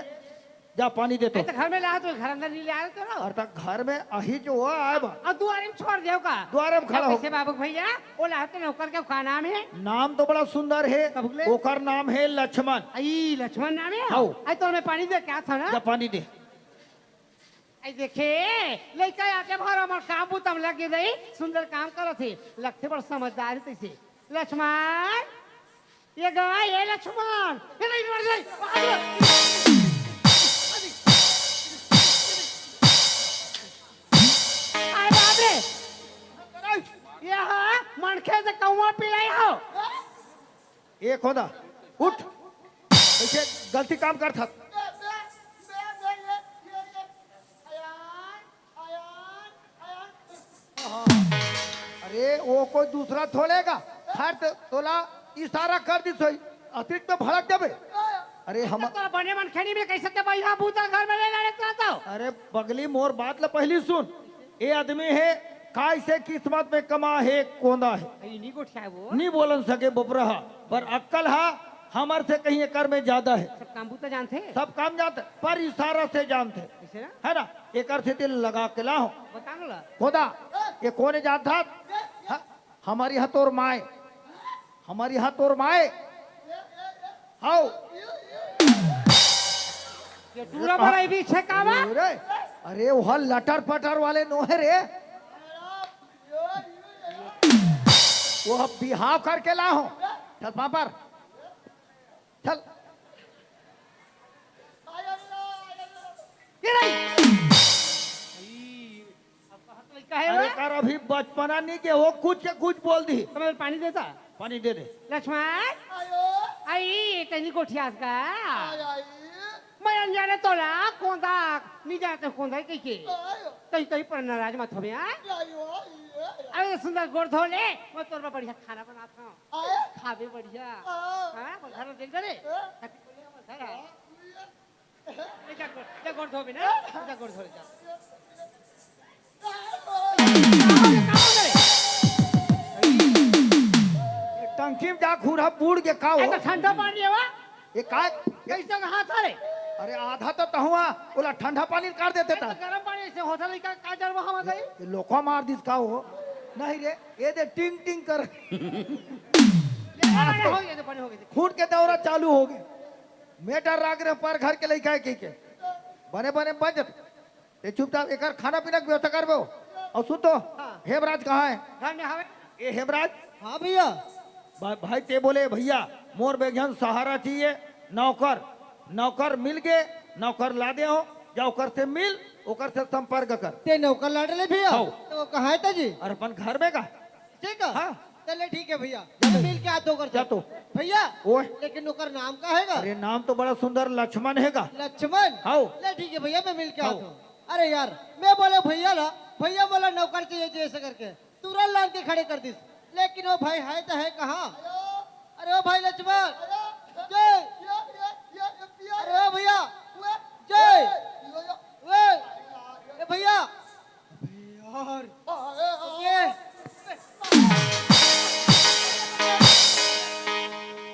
जा पानी दे तो। अरे तो घर में ला, तो घर अंदर नहीं ले आ रहे तो ना। अरे तो घर में अही जो हो आए बा। और दुआरे में छोड़ देव का? दुआरे में खड़ा हो। कैसे बाबू भैया? वो ला तो नौकर के का नाम है? नाम तो बड़ा सुंदर है। कब ले? ओकर नाम है लक्ष्मण। आई लक्ष्मण नाम है? हाँ। आई तो मैं पानी दे क्या था ना? जा पानी दे। आई देखे, लइका आके भर हमर काम बुता में लग गई, सुंदर काम करत है, लगथे बड़ समझदार है तैसे। लक्ष्मण, ये गा, ये लक्ष्मण, ये नहीं मर जाए। अरे बाप रे, ये हा मनखे से कौआ पिलाई हो। ए कोंदा, उठ। ऐसे गलती काम करथस। अरे, वो कोई दूसरा थोड़े गा। खैर, तो, तोला इशारा कर दिस होही, अतीत में भड़क जाबे। अरे, हम तोरा बने मन खेनी में कैसे ते भैया भूता घर में ले लाने तो। अरे, पगली, मोर बात ला पहली सुन। ए आदमी हे, काय से किस्मत में कमा हे, कोंदा हे। अरे, नी गोठिया वो। नी बोलन सके बोपरा हा, पर अक्कल हा हमर से कहीं एकर में ज्यादा हे। सब काम बूता जानथे। सब काम जानथे, पर इशारा से जानथे। कैसे ना? है ना? एकर से दिल लगा के लाहो। बता ना ला। कोंदा, ये कोने जानथा? हाँ, हमर इहाँ तोर माय, हमर इहाँ तोर माय। हाव। ये टूरा बड़ा ही पीछे का बा? अरे, अरे, वो लटर पटर वाले नो हे रे। वो बिहाव करके लाहो। चल पापर। चल। ये रही। अब कहाँ तो लड़का है अरे वो? कर अभी बचपना नहीं के हो, कुछ के कुछ बोल दी। तो मैं पानी देता। पानी दे दे। लक्ष्मण, आई, तनी गोठियास का। मैं अनजाने तोला कोंदा, नहीं जानते कोंदा है कहीं के। कहीं, कहीं पर नाराज मत हो बे, हाँ? अरे सुंदर गोड़ धो ले, मैं तोर पर बढ़िया खाना बनाता हूँ। खाबे बढ़िया। हाँ, वो घर में देख डरे। घर है। जा गोड़, जा गोड़ धोबे ना, जा गोड़ धो ले, जा। ये टंकी में जा, खूर हा बूड़ के का हो? ए, तो ठंडा पानी है वा? ये का? कैसे हाथ आ रे? अरे आधा तो तहुआ ओला ठंडा पानी कर देते ता। गरम पानी से होता नहीं का, का डर वहां मत आई। ये लोखा मार दिस का हो? नहीं रे, ये दे टिंग टिंग कर। ये पानी हो गया, ये पानी हो गया। खून के दौरा चालू हो गए। मेटर राग रे पर घर के लइका के, के। बने बने बन जत। ते चुपचाप एकर खाना पीना के व्यवस्था करबो। और सुन तो, हाँ। हेमराज कहाँ है? घर में हवे। ए हेमराज। हाँ भैया। भा-, भाई ते बोले, "भैया, मोर बेगन सहारा चाहिए, नौकर, नौकर मिल गे, नौकर ला दे हो, जा ओकर से मिल, ओकर से संपर्क कर।" ते नौकर ला डले भैया? हाँ। तो वो कहाँ है ता जी? अरे अपन घर में का। ठीक है? हाँ। चले ठीक है भैया, मैं मिल के आता हूँ ओकर से। जा तो। भैया, ओए। लेकिन ओकर नाम का हैगा? अरे नाम तो बड़ा सुंदर लक्ष्मण हैगा। लक्ष्मण? हाँ। ले ठीक है भैया, मैं मिल के हाँ। आता हूँ। अरे यार, मैं बोले भैया ला, भैया बोला नौकर चाहिए जैसे करके, तुरंत लान के खड़े कर दिस। लेकिन वो भाई है तो है कहाँ? अरे ओ भाई लक्ष्मण, जय। अरे ओ भैया, जय। ओए, ए भैया। अबे यार। ये।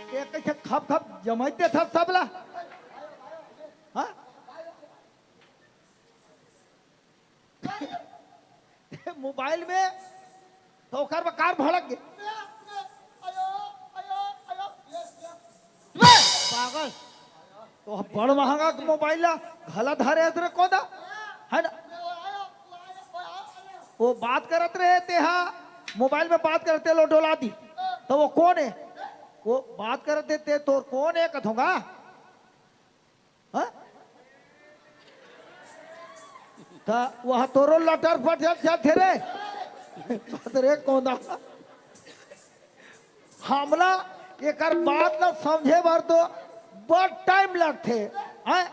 ये कैसे खप खप जमाई देथा सबला? हाँ? मोबाइल में तो ओकर में कार भड़क गे। बे, पागल। तो बड़ महंगा के मोबाइल ला घला धरे हस रे कोदा, है ना? वो बात करत रहे ते हा, मोबाइल में बात करते लो डोला दी, तो वो कौन है? वो बात करते ते तोर कौन है कथोंगा? हाँ? त वह तोरो लटर पटर चलथे रे। बात रे कोंदा। हमला एकर बात ल समझे बर तो बड़ टाइम लगथे, हैं?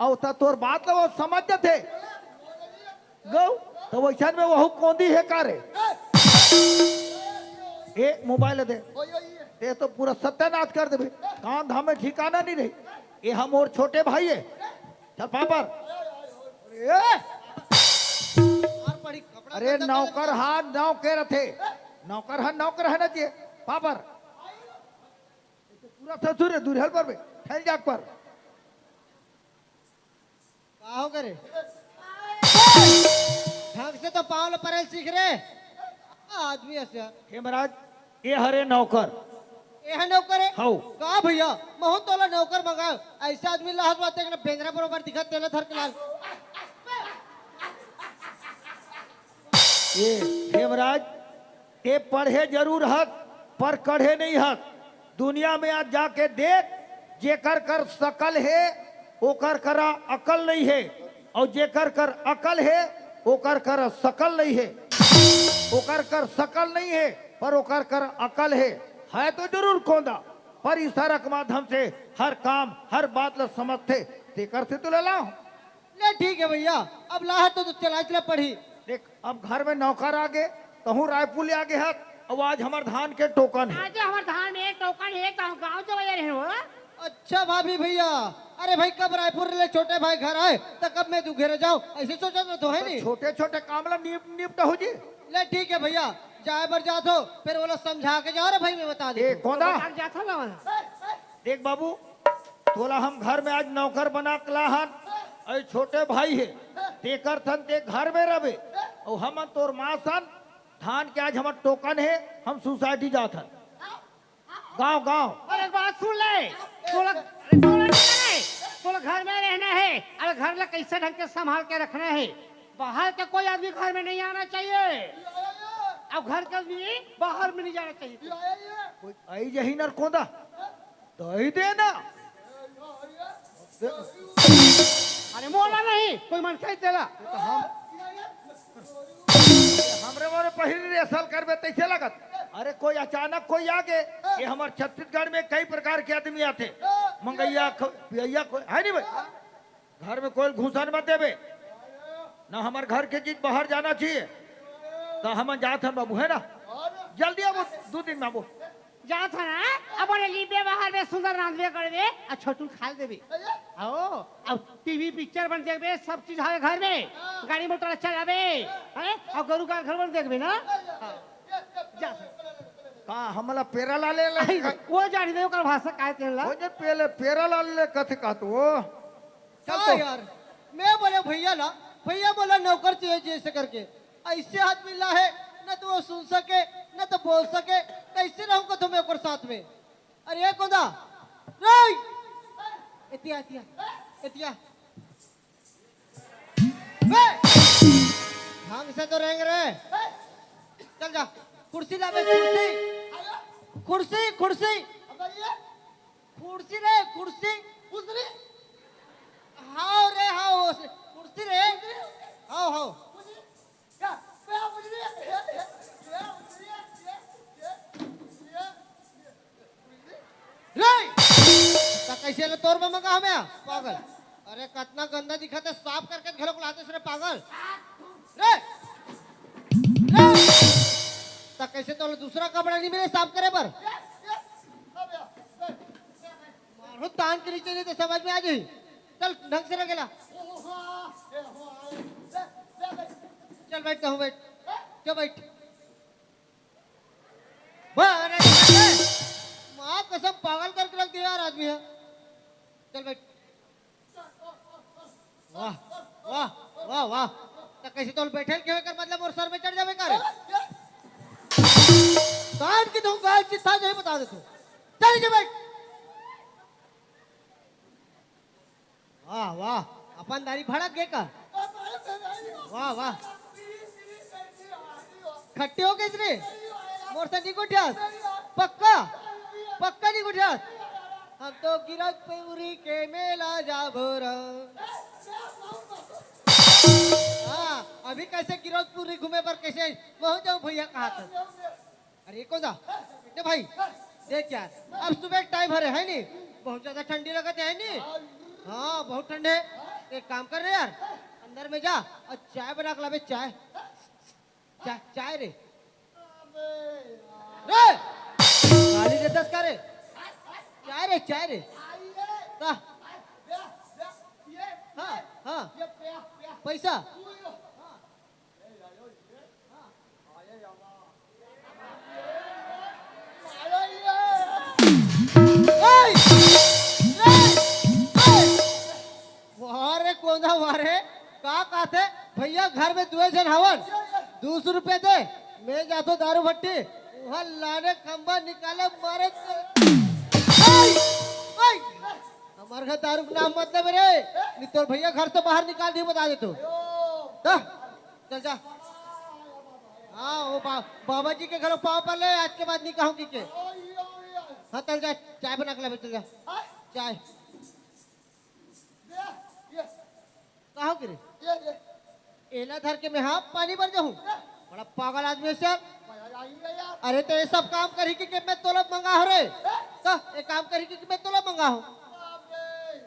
अउ त तोर बात ल वो समझ जथे। गौ, त वइसन में वहू कोंदी हे का रे? ए, मोबाइल दे। ए तो पूरा सत्यानाश कर देबे। काम धाम में ठिकाना नहीं रही। ए हम और छोटे भाई है। चल पापर। ए! अरे नौकर हा नौ के रथे। नौकर हा नौ के रहना चाहिए। पापर। पूरा ससुर है, दूर हल पर बे। फैल जाग पर। का हो करे? ढंग से तो पाँव ल परल सीख रे। आदमी अस। हे महाराज, ए हरे नौकर। ए ह नौकर है? हौ। का भैया, महू तोला नौकर मंगायो। ऐसा आदमी ला हसवा तेक ना बेंदरा बरोबर दिखत तेला धर के लाल। ए, हे महाराज, ते पढ़े जरूर हस, पर कढ़े नहीं हस। दुनिया में आज जाके देख, जेकर कर सकल हे, ओकर करा अकल नहीं हे, और जेकर कर अकल हे, ओकर कर सकल नहीं हे। ओकर कर सकल नहीं हे, पर ओकर कर अकल हे। है तो जरूर कोंदा, पर इशारा के माध्यम से हर काम, हर बात ल समझथे, तेकर से तो ले लाओ। ले ठीक है भैया, अब लाह तो, तो चला चला पढ़ी। देख, अब घर में नौकर आ गे, तहूँ रायपुर ले आ गे हस, अउ आज हमर धान के टोकन हे। आज हमर धान में टोकन हे, तो हम गाँव चला जा रहे हो। अच्छा भाभी भैया, अरे भाई कब रायपुर ले छोटे भाई घर आए, तो कब मैं तू घेरे जाऊँ, ऐसे सोचा तो, तो है तो नहीं। छोटे छोटे काम ला निप निपटा हो जी। ले ठीक है भैया, जाए बर जात हो, फिर वो लोग समझा के जाओ रे भाई, मैं बता दे ए, कोदा? जात हो ना वहाँ। देख बाबू, तोला हम घर में आज नौकर बना के लाहन, अउ छोटे भाई हे, तेकर थन ते घर में रहे, अउ हमन तोर माँ सन, धान के आज हमर टोकन हे, हम सोसाइटी जात हन। गाँव, गाँव। और एक बात सुन ले, तोला, अरे तोला नहीं करे, तोला घर में रहना है, अरे घर ला कैसे ढंग के संभाल के रखना है, बाहर का कोई आदमी घर में नहीं आना चाहिए, और घर का आदमी बाहर में नहीं जाना चाहिए। कोई आई जही नर कोंदा। दई दे ना। अरे मोला नहीं, कोई मनखे तेला। हमरे मोरे पहिली रे असल करबे तैसे लगत। अरे कोई अचानक कोई आ गे, ये हमर छत्तीसगढ़ में कई प्रकार के आदमी आथे। मंगैया, ख-, पियैया, कोई है नहीं भाई। घर में कोई घुसन मत देबे, ना हमर घर के चीज बाहर जाना चाहिए। तो हम जात हन बाबू, है ना? जल्दी आबो, दो दिन में आबो। जात हन, अब बोले ली व्यवहार में सुंदर रांधबे करबे, आ छोटू खा देबे। आओ, अब टीवी पिक्चर बन देखबे, सब चीज हवे घर में, गाड़ी मोटर चलाबे, हैं? और गरु गाय घर बन देखबे ना। हाँ। जात हन। का हमला पेरा ला ले ले? आई, वो जानी दे ओकर भाषा काय तेला। वो जे पेले पेरा ला ले कथे का तू? का यार, मैं बोले भैया ला, भैया बोला नौकर चाहिए जैसे करके, ऐसे हाथ मिला है, न तो वो सुन सके, न तो बोल सके, कैसे रहूं कथो मैं ओकर साथ में? अरे ये कोदा, रे, एतिया, एतिया, एतिया, बे, ढंग से तो रेंग रे, चल जा, कुर्सी ला बे, कुर्सी, कुर्सी, कुर्सी। कुर्सी रे, कुर्सी। कुर्सी? हाव रे, हाव, कुर्सी रे। कुर्सी? हाव, हाव। कुर्सी? क्या? क्या कुर्सी? ये, ये, ये, ये, ये, ये, ये, ये, ये, ये। रे! त कैसे ले तोर में मंगा हमें? पागल। अरे कतना गंदा दिखत हे, साफ करके घलोक लाते रे पागल। रे! रे! त कैसे तो दूसरा कपड़ा नहीं मिले साफ करे बर? मारो तान के नीचे नहीं तो समझ में आ जाई। चल ढंग से रखेला। चल बैठ, कहूँ बैठ। चल बैठ। बा, अरे, अरे, माँ कसम पागल करके रख दिया यार आदमी है। चल बैठ। वाह, वाह, वाह, वाह। त कैसे तोल बैठल के एकर मतलब मोर सर में चढ़ जावे का रे? कान की तुम गाल चित्ता जो ही बता दे तू। चल नीचे बैठ। वाह, वाह। अपन दारी भड़क गे का? वाह, वाह। खट्टी हो गई रे। मोर से नहीं गोठियास। पक्का? पक्का नहीं गोठियास। हम तो गिरौदपुरी के मेला जाबो रा। हाँ, अभी कैसे गिरौदपुरी घूमे पर कैसे पहुंच जाऊं भैया कहा था? अरे कौन था? ने भाई, देख यार, अब सुबह टाइम हरे है नी, बहुत ज्यादा ठंडी लगत है नी। हाँ, बहुत ठंड है। एक काम कर रे यार, अंदर में जा और चाय बना के लाबे, चाय। चाय, चाय रे। रे! गाली देतस का रे? चाय रे, चाय रे। का? हाँ, हाँ। पैसा? वाह रे कोंदा, वाह रे। का कहते भैया, घर में दुए झन हवन, दू सौ रुपया दे, मैं जातो दारू भट्टी, वहाँ लाने खंबा निकाले मारे। ओए, ओए, हमारे घर दारू के नाम मत लेबे रे, नहीं तोर भैया घर से बाहर निकाल दी, बता दे तू। तो चल जा। हाँ, वो बा-, बाबा जी के घर पाँव पर ले, आज के बाद नहीं कहूँ कि के। हाँ, चल जा, चाय बना के लाबे, चल जा। चाय। कहो गिरे? एला धर के मैं हाँ पानी भर जाऊँ? बड़ा पागल आदमी है सर। अरे तो ये सब काम करही कि, कि मैं तोला मंगा हो रे। तो ये काम करही कि, कि मैं तोला मंगा हो।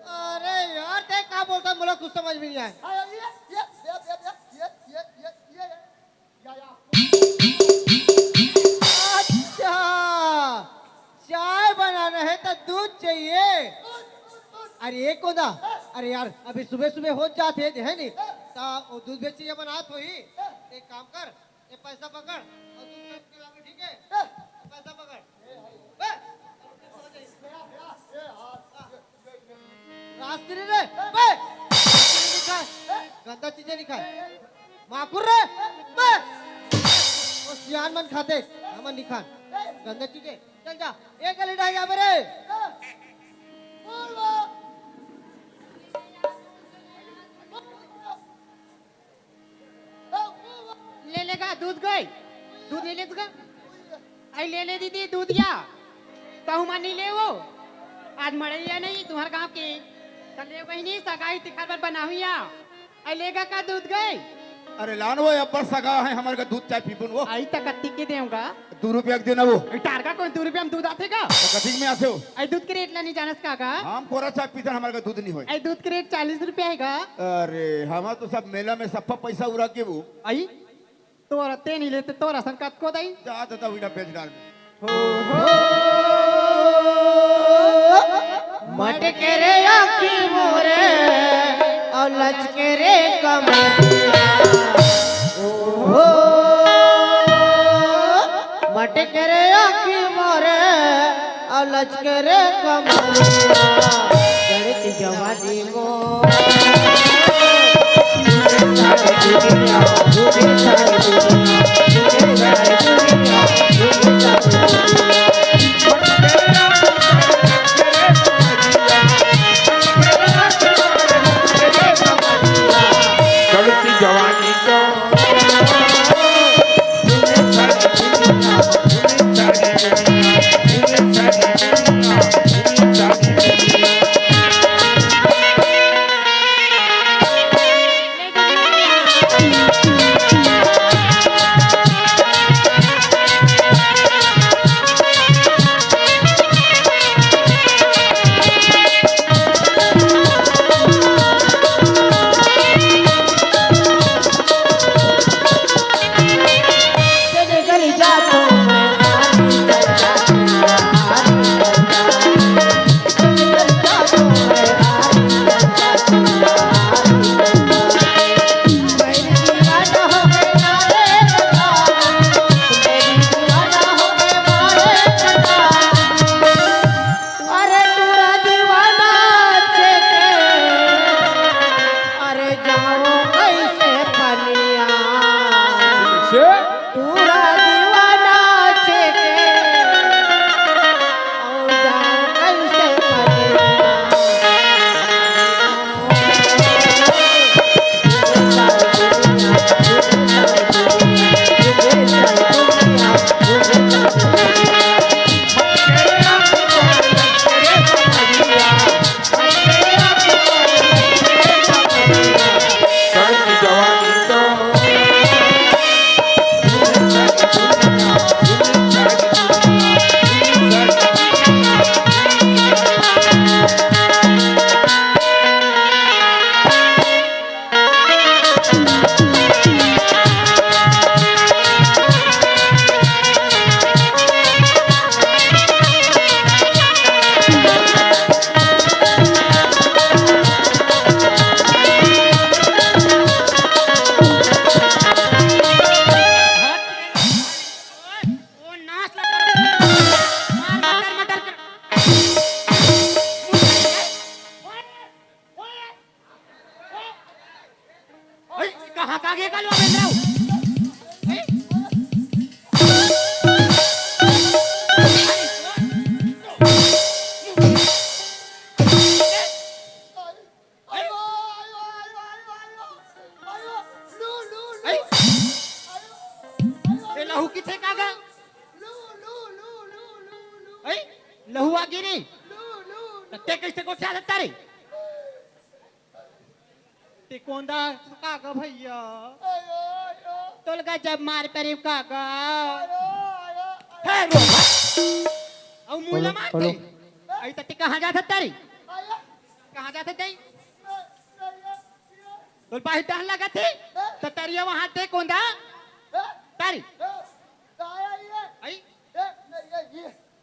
अरे यार, ते का बोलता, मुझे कुछ समझ में नहीं आया। अच्छा, चाय बनाना है तो दूध चाहिए। अरे एक कोदा, अरे यार, अभी सुबह सुबह हो जाते हैं, है नहीं? तो वो दूध बेच के बनात होही। एक काम कर, ये पैसा पकड़ और दूध बेच के लावे, ठीक है? ये पैसा पकड़। बे, रास्त्री रे, बे, नहीं खाए, गंदा चीजें नहीं खाए। माकुर रे, बे, वो सियान मन खाते, हमन नहीं खान। गंदा चीजें, चल जा, एक गली ढाई जा मेरे। ले लेगा दूध गई, दूध ले लेगा। आई ले ले दीदी दूध या, कहूँ मा नहीं ले वो। आज मड़ैया नहीं तुम्हारे गाँव के, तो ले बहिनी सगाई तिखार बर बनाहू या। आई लेगा का दूध गई? अरे लान वो अब्बड़ सगा है, हमारे का दूध चाय पीबुन वो। आई तक कत्ती के देऊंगा। दू रुपया के देना वो। ए, टारगा कौन दू रुपया में दूध आथे का? तो कथी में आथे हो? ए, दूध के रेट ला नहीं जानस का का? हम कोरा चाय पीथन, हमारे का दूध नहीं होय। ए, दूध के रेट चालीस रुपया है का? अरे, हमार तो सब मेला में सप्पा पैसा उड़ा के वो। आई? तोरा ते नहीं लेते, तोरा संकत को दई। जा दादा, उड़ा बेच डाल। हो, हो। मटके रे आँखी मोरे, और लचके रे कमरिया। ओ हो। मटके रे आँखी मोरे, और लचके रे कमरिया। चढ़ती जवानी मोर। कागे का लुआ बेंदरा? ए? ए? ए लहू किथे कागा? ए लहू आ गिरी। त ते कैसे गोठिया देता रे? ते कोंदा कागा भैया? तोलगा जब मार परे कागा। हे रो। अउ मुला हेलो, मारते। हेलो। आई त ते कहाँ जात हत्ता रे? कहाँ जात हत्ता? तोल पाही डहन लगत हे। त तरिया वहाँ ते कोंदा। तारी। आई।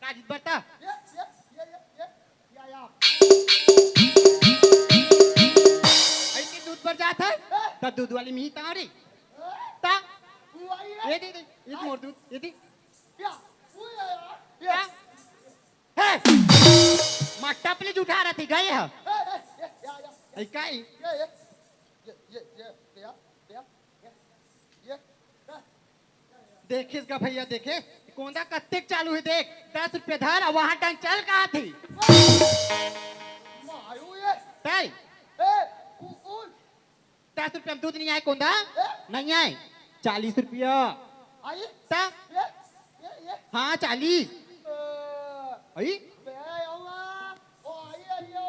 काजित बरता। या, या। अइसे दूध बर जात हे, त दूध वाली मिही तारी। त ये दे, दे, ये मोर दूध, ये दे। त हे, मट्टा प्लीज उठा रही गए ह। अई काई? देखेस गा भैया, देखेस कोंदा कत्तेक चालू हे, देख, दस रुपया धर, अउ वहाँ टंग चल कहा थी। मारू ये। तय। ए, कुकुर। दस रुपया में दूध नहीं आए कोंदा? ए? नहीं आए। चालीस रुपया। आई? ता? ये, ये, ये। हाँ, चालीस। ए, आई? बे आऊँगा। ओ, आई, आई, आई,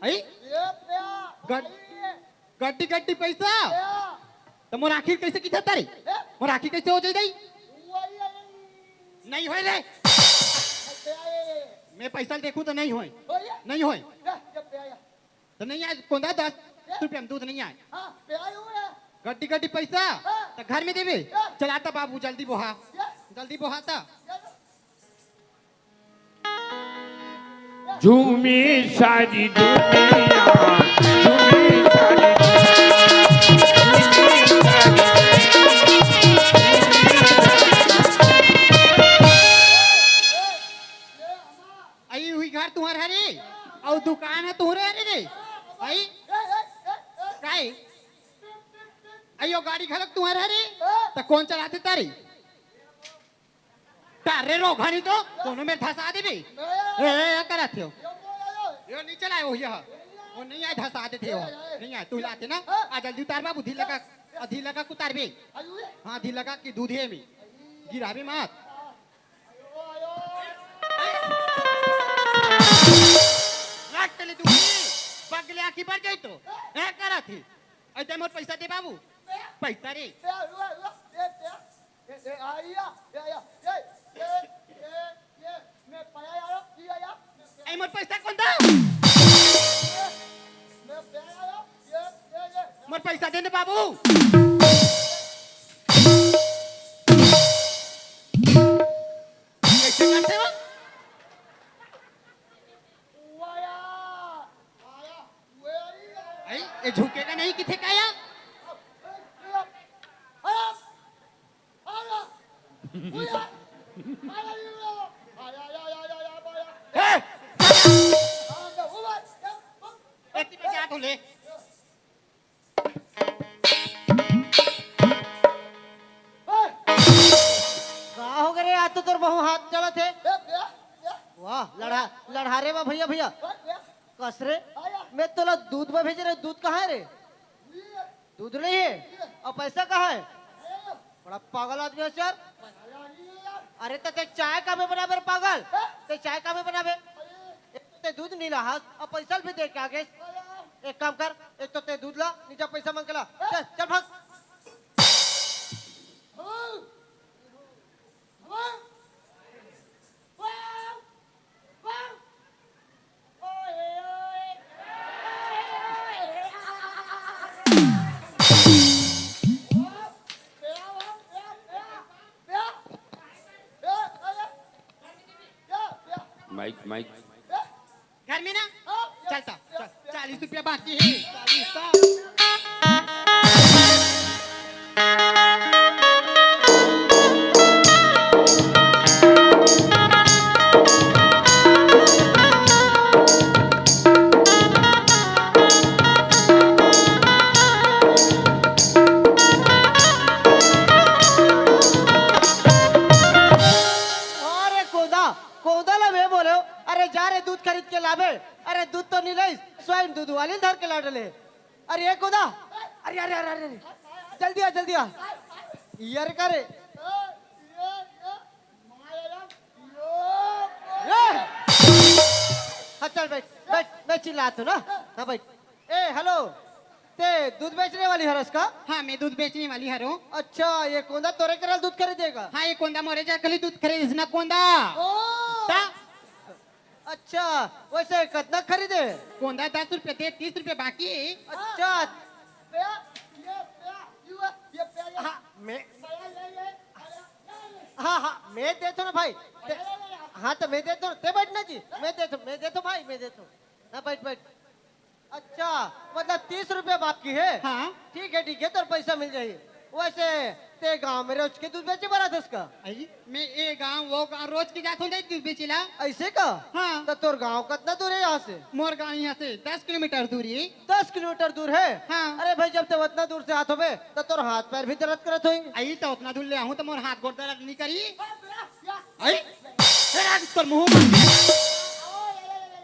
आई। आई? ये बे, गड- आई। गड्डी गड्डी पैसा। त मोर आँखी कइसे किथे तरी? मोर आँखी कइसे हो जाई दाई? नहीं होय रे। मैं पैसा देखूँ त नहीं होय। नहीं होय। त नहीं आय कोंदा, दस रुपया में दूध नहीं आय। गड्डी गड्डी पैसा त घर में देबे। चला त बाबू, जल्दी बोहा, जल्दी बोहा त। झूमी सारी दुनिया, झूमी सारी दुनिया, झूमी सारी दुनिया। अई हुई घर तुम्हर हरे, अउ दुकान ह तुम्हरे हरे रे। अई? काई? अई ओ गाड़ी घलक तुम्हर हरे, त कोन चलाथे तारी? टारे रोघा नहीं तो कोनो मेर धसा देबे। ए, ए, ए, करत हो। यो नहीं चलाए, वो यह। वो नहीं आए, धसा देथे हो। नहीं आए, तू लाते ना। आ जल्दी उतार बाबू, ढीला का, आ ढीला का उतारबे। हाँ, ढीला का की दूध हे में। गिराबे मत। रख ले दूध। पगले आँखी भर जाई तो। ए, करत हे। अइते मोर पैसा दे बाबू। पैसा रे। ए, ए, ए, आइया, ए, आइया, ए, ए, ए, ए, मैं पाया यार, ये आया, मैं पाया। ए, मोर पैसा कोन दा? मैं पाया यार, ये, ये, ये। मोर पैसा दे न बाबू। कैसे करते हो? वाया, आया। ए, ए झुकेगा नहीं किथे का या? ए! एती में जात हो ले। का हो गे रे? आज तो तोर बहु हाथ चलत हे। वाह, लड़ा, लड़हारे बा भैया, भैया। कस रे? मैं तोला दूध बर भेजे रहे, दूध कहाँ हे रे? दूध नहीं हे? अउ पैसा कहाँ हे? बड़ा पागल आदमी हस यार। अरे त ते चाय काबर बनाबे रे पागल? ते चाय काबर बनाबे? एक तो ते दूध नहीं लाहस, अउ पैसा भी दे के आ गेस। एक काम कर, एक तो ते दूध ला, नीचे पैसा मांग के ला। चल, चल भाग। Mike, mike. घर में ना? चलता, चल, चालीस रुपया बाकी हे, चालीस का। अरे ये कोदा, अरे अरे अरे अरे, जल्दी आ, जल्दी आ। यार का रे? ए! हाँ चल बैठ, बैठ, मैं चिल्लात हूँ ना। हाँ बैठ। ए हेलो, ते दूध बेचने वाली हरस का? हाँ, मैं दूध बेचने वाली हरस। अच्छा, ये कोंदा तोरे करा ले दूध खरीदेगा? हाँ, ये कोंदा मोरे जरा ले दूध खरीदे ना कोंदा। ओ! ता? अच्छा, वैसे कितना खरीदे? कोंदा दस रुपये दे, तीस रुपये बाकी। अच्छा। हाँ, मैं, हाँ हाँ, मैं देता हूँ ना भाई। हाँ तो मैं देता हूँ, ते बैठ ना जी। मैं देता हूँ, मैं देता हूँ भाई, मैं देता हूँ। हाँ बैठ बैठ। अच्छा, मतलब तीस रुपये बाकी है? हाँ। ठीक है ठीक है, तोर पैसा मिल जाही। वैसे ते गांव में रोज के दूध बेचे बर आथस का? अई, मैं ए गांव वो गांव रोज के जात हूँ दूध बेचे ला। ऐसे का? हाँ। तो तोर गांव कितना दूर है यहाँ से? मोर गांव यहाँ से दस किलोमीटर दूरी है। दस किलोमीटर दूर है? हाँ। अरे भाई, जब ते उतना दूर से आत होबे तो तोर हाथ पैर भी दर्द करत होही। अई तो उतना दूर ले आहूँ तो मोर हाथ गोड़ दर्द नहीं करी? अई, तेरा तोर मुंह में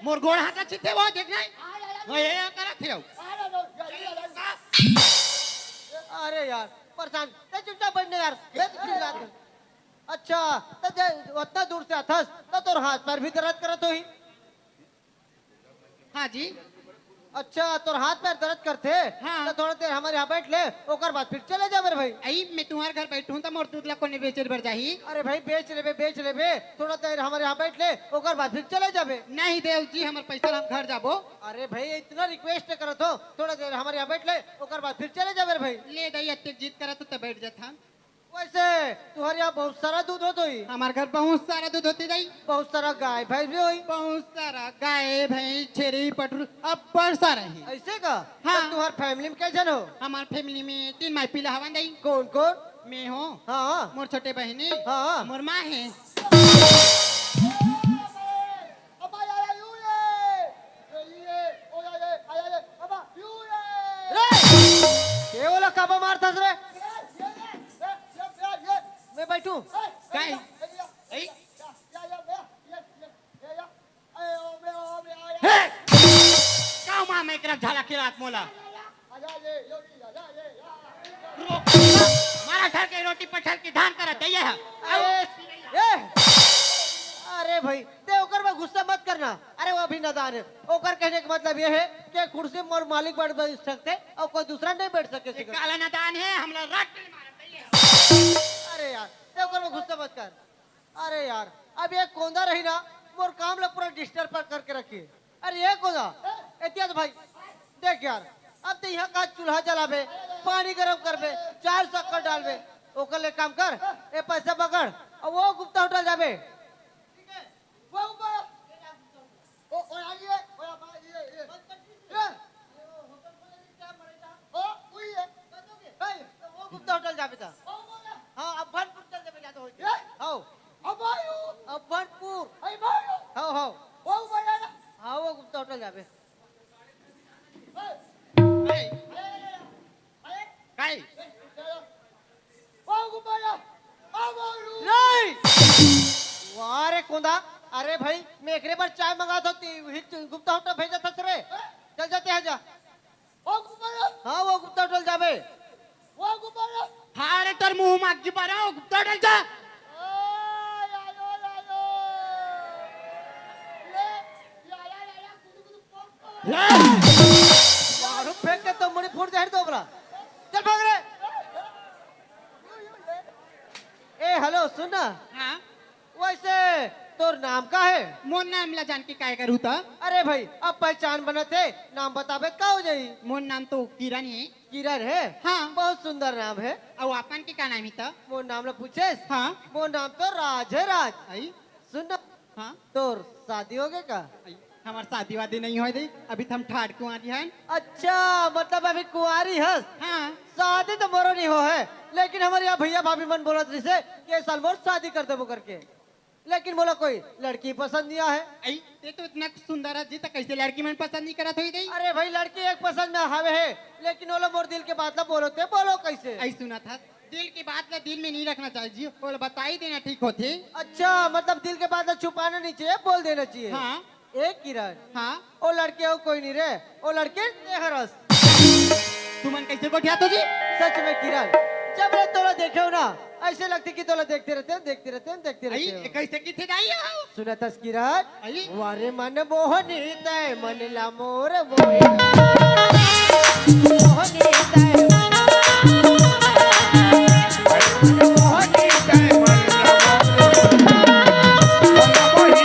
मोर गोड़ हाथ अच्छे थे वो देख नहीं। वो ये ये करत थे। अरे यार, परेशान, ते चुपचाप बैठ ना यार, मैं तो चिल्लात हूँ। अच्छा, तो जे उतना दूर से आथस, तो तोर हाथ पैर भी दर्द करत होही। हाँ जी। अच्छा, तोर हाथ पैर दर्द करथे, हाँ। तो थोड़ा देर हमर यहाँ बैठ ले, ओकर बाद फिर चले जाबे रे भाई। अई, मैं तुम्हारे घर बैठूं तो मोर दूध ला कोने बेचे बर जाही? अरे भाई, बेच लेबे, बेच लेबे, थोड़ा देर हमर यहाँ बैठ ले, ओकर बाद फिर चले जाबे। नहीं देव जी, हमर पैसा ला हम घर जाबो। अरे भाई, इतना रिक्वेस्ट करत हो, थोड़ा देर हमर यहाँ बैठ ले, ओकर बाद फिर चले जाबे रे भाई। ले दाई, अतेक जिद करत हो तो बैठ जाथन। वैसे तुहर यहाँ बहुत सारा दूध होत होही? हमार घर बहुत सारा दूध होथे दाई। बहुत सारा गाय भैंस भी होही? बहुत सारा गाय भैंस छेरी पठरू अब्बड़ सारा हे। ऐसे का? हाँ। तो तुहर फैमिली में कै झन हो? हमार फैमिली में तीन माई पिला हवन दाई। कौन कौन? मैं हो। हाँ। मोर छोटे बहिनी। हाँ। मोर माँ हे। अबा यार, यू ये। ये, ये, ओ यार, ये, आ यार, ये, अबा, यू ये। रे! के ओला काबर मारथस रे? ये, ये, ये, ये, ये, ये, ये। मैं बैठू? ए, काय? ए, ए, ए, ए, या, या, या, या, या, या, या, या। ए, ओ, बे, ओ, बे, आ, या। हे! का माँ मैं एकरा झाला खिलात मोला? आ, या, या, आ, या, ये, यो, ये, आ, या, ये, या। रोक, मारा घर के रोटी पठल के धान करा दे ये है। ए, ए, अरे भाई, ते ओकर में गुस्सा मत करना। अरे वो अभी नादान है। ओकर कहने का मतलब ये है कि कुर्सी में मोर मालिक बैठ, बैठ सकथे और कोई दूसरा नहीं बैठ सके। ये काला नादान है, हमला रट मारा दे ये है। अरे यार, ते ओकर में गुस्सा मत कर। अरे यार, अब ये कोंदा रही ना, मोर काम ला पूरा डिस्टर्ब करके रखी। अरे ये कोंदा, एतिया तो भाई, देख यार, अब ते यहाँ का चूल्हा जलाबे, पानी गरम करबे, चाय शक्कर डालबे, ओकर ले काम कर, ए पैसा पकड़, अब वो गुप्ता होटल जाबे। ओ, ओ, आ गई है। ओ, आ गई है। ये, ये। ओ, वही है। नहीं, तो वो गुप्ता होटल जाबे ता। हाँ, अभनपुर चल जाबे, ज्यादा हो गया। ये? हाँ। अब आयो। अभनपुर। आई भाई। हाँ, हाँ। वो भाई आया। हाँ, वो गुप्ता होटल जाबे। ए। ए। काय? नहीं। वाह रे कोंदा, अरे भाई, मैं एकरे बर चाय मंगात हों, ते उही गुप्ता होटल भेजत हस रे। चल जाते हैं जा। हाँ, वो गुप्ता होटल जाबे। हाँ रे, तोर मुंह मागी बारा, वो गुप्ता होटल जा। मारू फेंक के तो मुड़ी फूट जाए तो बोला। चल भाग रे। ए, हेलो, सुन ना। हाँ? वैसे तोर नाम का है? मोर नाम ला जान के काय करू त? अरे भाई, अब पहचान बनत हे, नाम बताबे त का हो जाही? मोर नाम तो किरण हे। किरण हे? हाँ। बहुत सुंदर नाम हे। अउ आपन के का नाम हे त? मोर नाम ला पूछेस? हाँ। मोर नाम तो राज हे, राज। आई? सुन ना। हाँ। तोर शादी हो गए का? आई, हमार शादी वादी नहीं होय दे, अभी तो हम ठाड़ कुंवारी हन। अच्छा, मतलब अभी कुंवारी हस? हाँ। शादी तो मोरो नहीं हो है, लेकिन हमारे यहाँ भैया भाभी मन बोलत रहिसे कि ए साल मोर शादी कर देबो करके, लेकिन मोला कोई लड़की पसंद नहीं आया है। आई, ते तो इतना सुंदर है जी, तो कैसे लड़की मन पसंद नहीं करत होई दे? अरे भाई, लड़की एक पसंद में हवे है, लेकिन ओला मोर दिल के बात ला बोलो ते बोलो कैसे? आई सुना था, दिल की बात ला दिल में नहीं रखना चाहिए जी, ओला बता ही देना ठीक होथे। अच्छा, मतलब दिल के बात ला छुपाना नहीं चाहिए, बोल देना चाहिए। हाँ। ए किरण। हाँ। ओ लड़के हो कोई नहीं रे, ओ लड़के ते हरस। कइसे गोठियाथो जी? सच में किरण, जब ले तोला देखे हो ना, अइसे लगथे कि तोला देखते रहिथंव, देखते रहिथंव, देखते रहिथंव। कइसे किथे दाई हो? सुनथस किरण? अई? वारे मन मोहनी तैं मन ला मोर मोहे। मोहनी तैं मन मोहनी तैं मन ला मोर मोहे।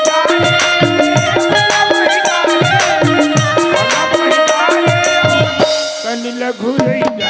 तन लघु रही जा।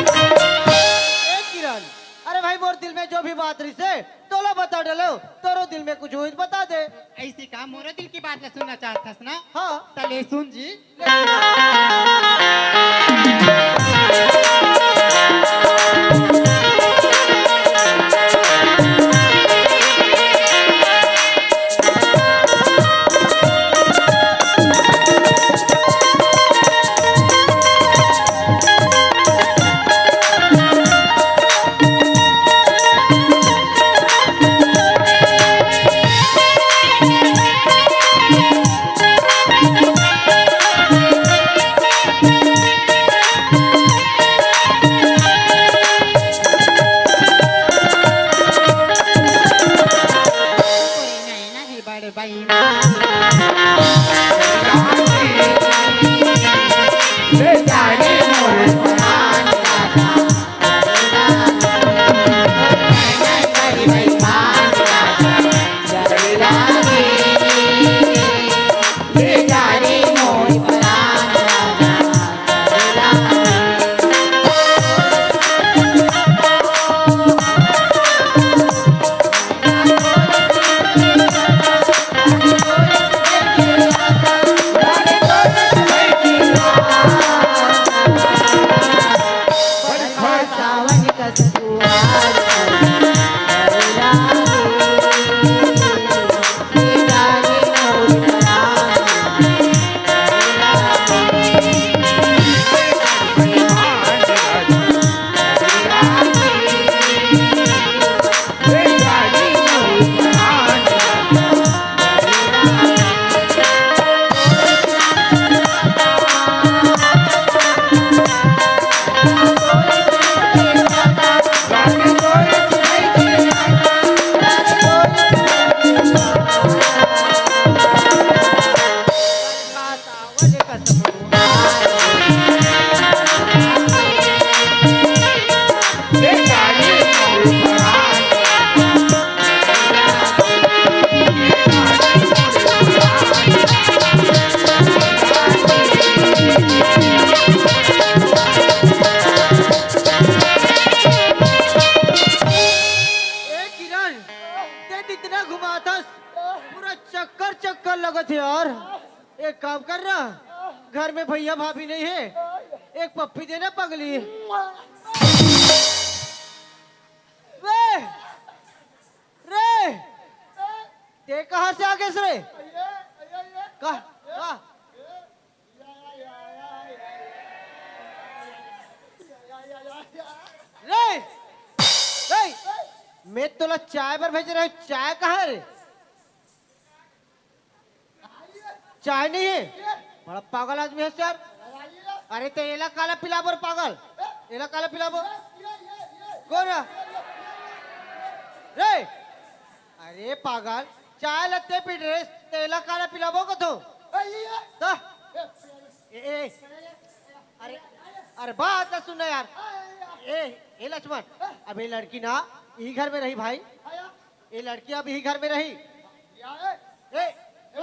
ए किरण, अरे भाई, मोर दिल में जो भी बात रहिसे, तोला बता डरेंव, तोरो दिल में कुछ होही त बता दे। अइसे का मोरो दिल के बात ला सुनना चाहथस ना? हाँ। त ले सुन जी। ए किरण, तैं इतना घुमाथस, पूरा चक्कर चक्कर लगत हे यार। एक काम कर ना, घर में भैया भाभी नहीं है, एक पप्पी देना पगली। रे, रे, तैं कहाँ से आ गेस रे? का, का? रे, रे, मैं तोला चाय बर भेजे रहेंव, चाय कहाँ हे रे? चाय नहीं हे? बड़ा पागल आदमी हस यार। अरे तैं एला काला पिलाबो रे पागल? एला काला पिलाबो? कोन हे? रे, अरे पागल, चाय ला तैं पी डरेस, तैं एला काला पिलाबो कथों? त? ए, ए, अरे, अरे बात तो सुन ना यार। ए, ए लक्ष्मण, अब ये लड़की ना इही घर में रही भाई। ये लड़की अब इही घर में रही। ए,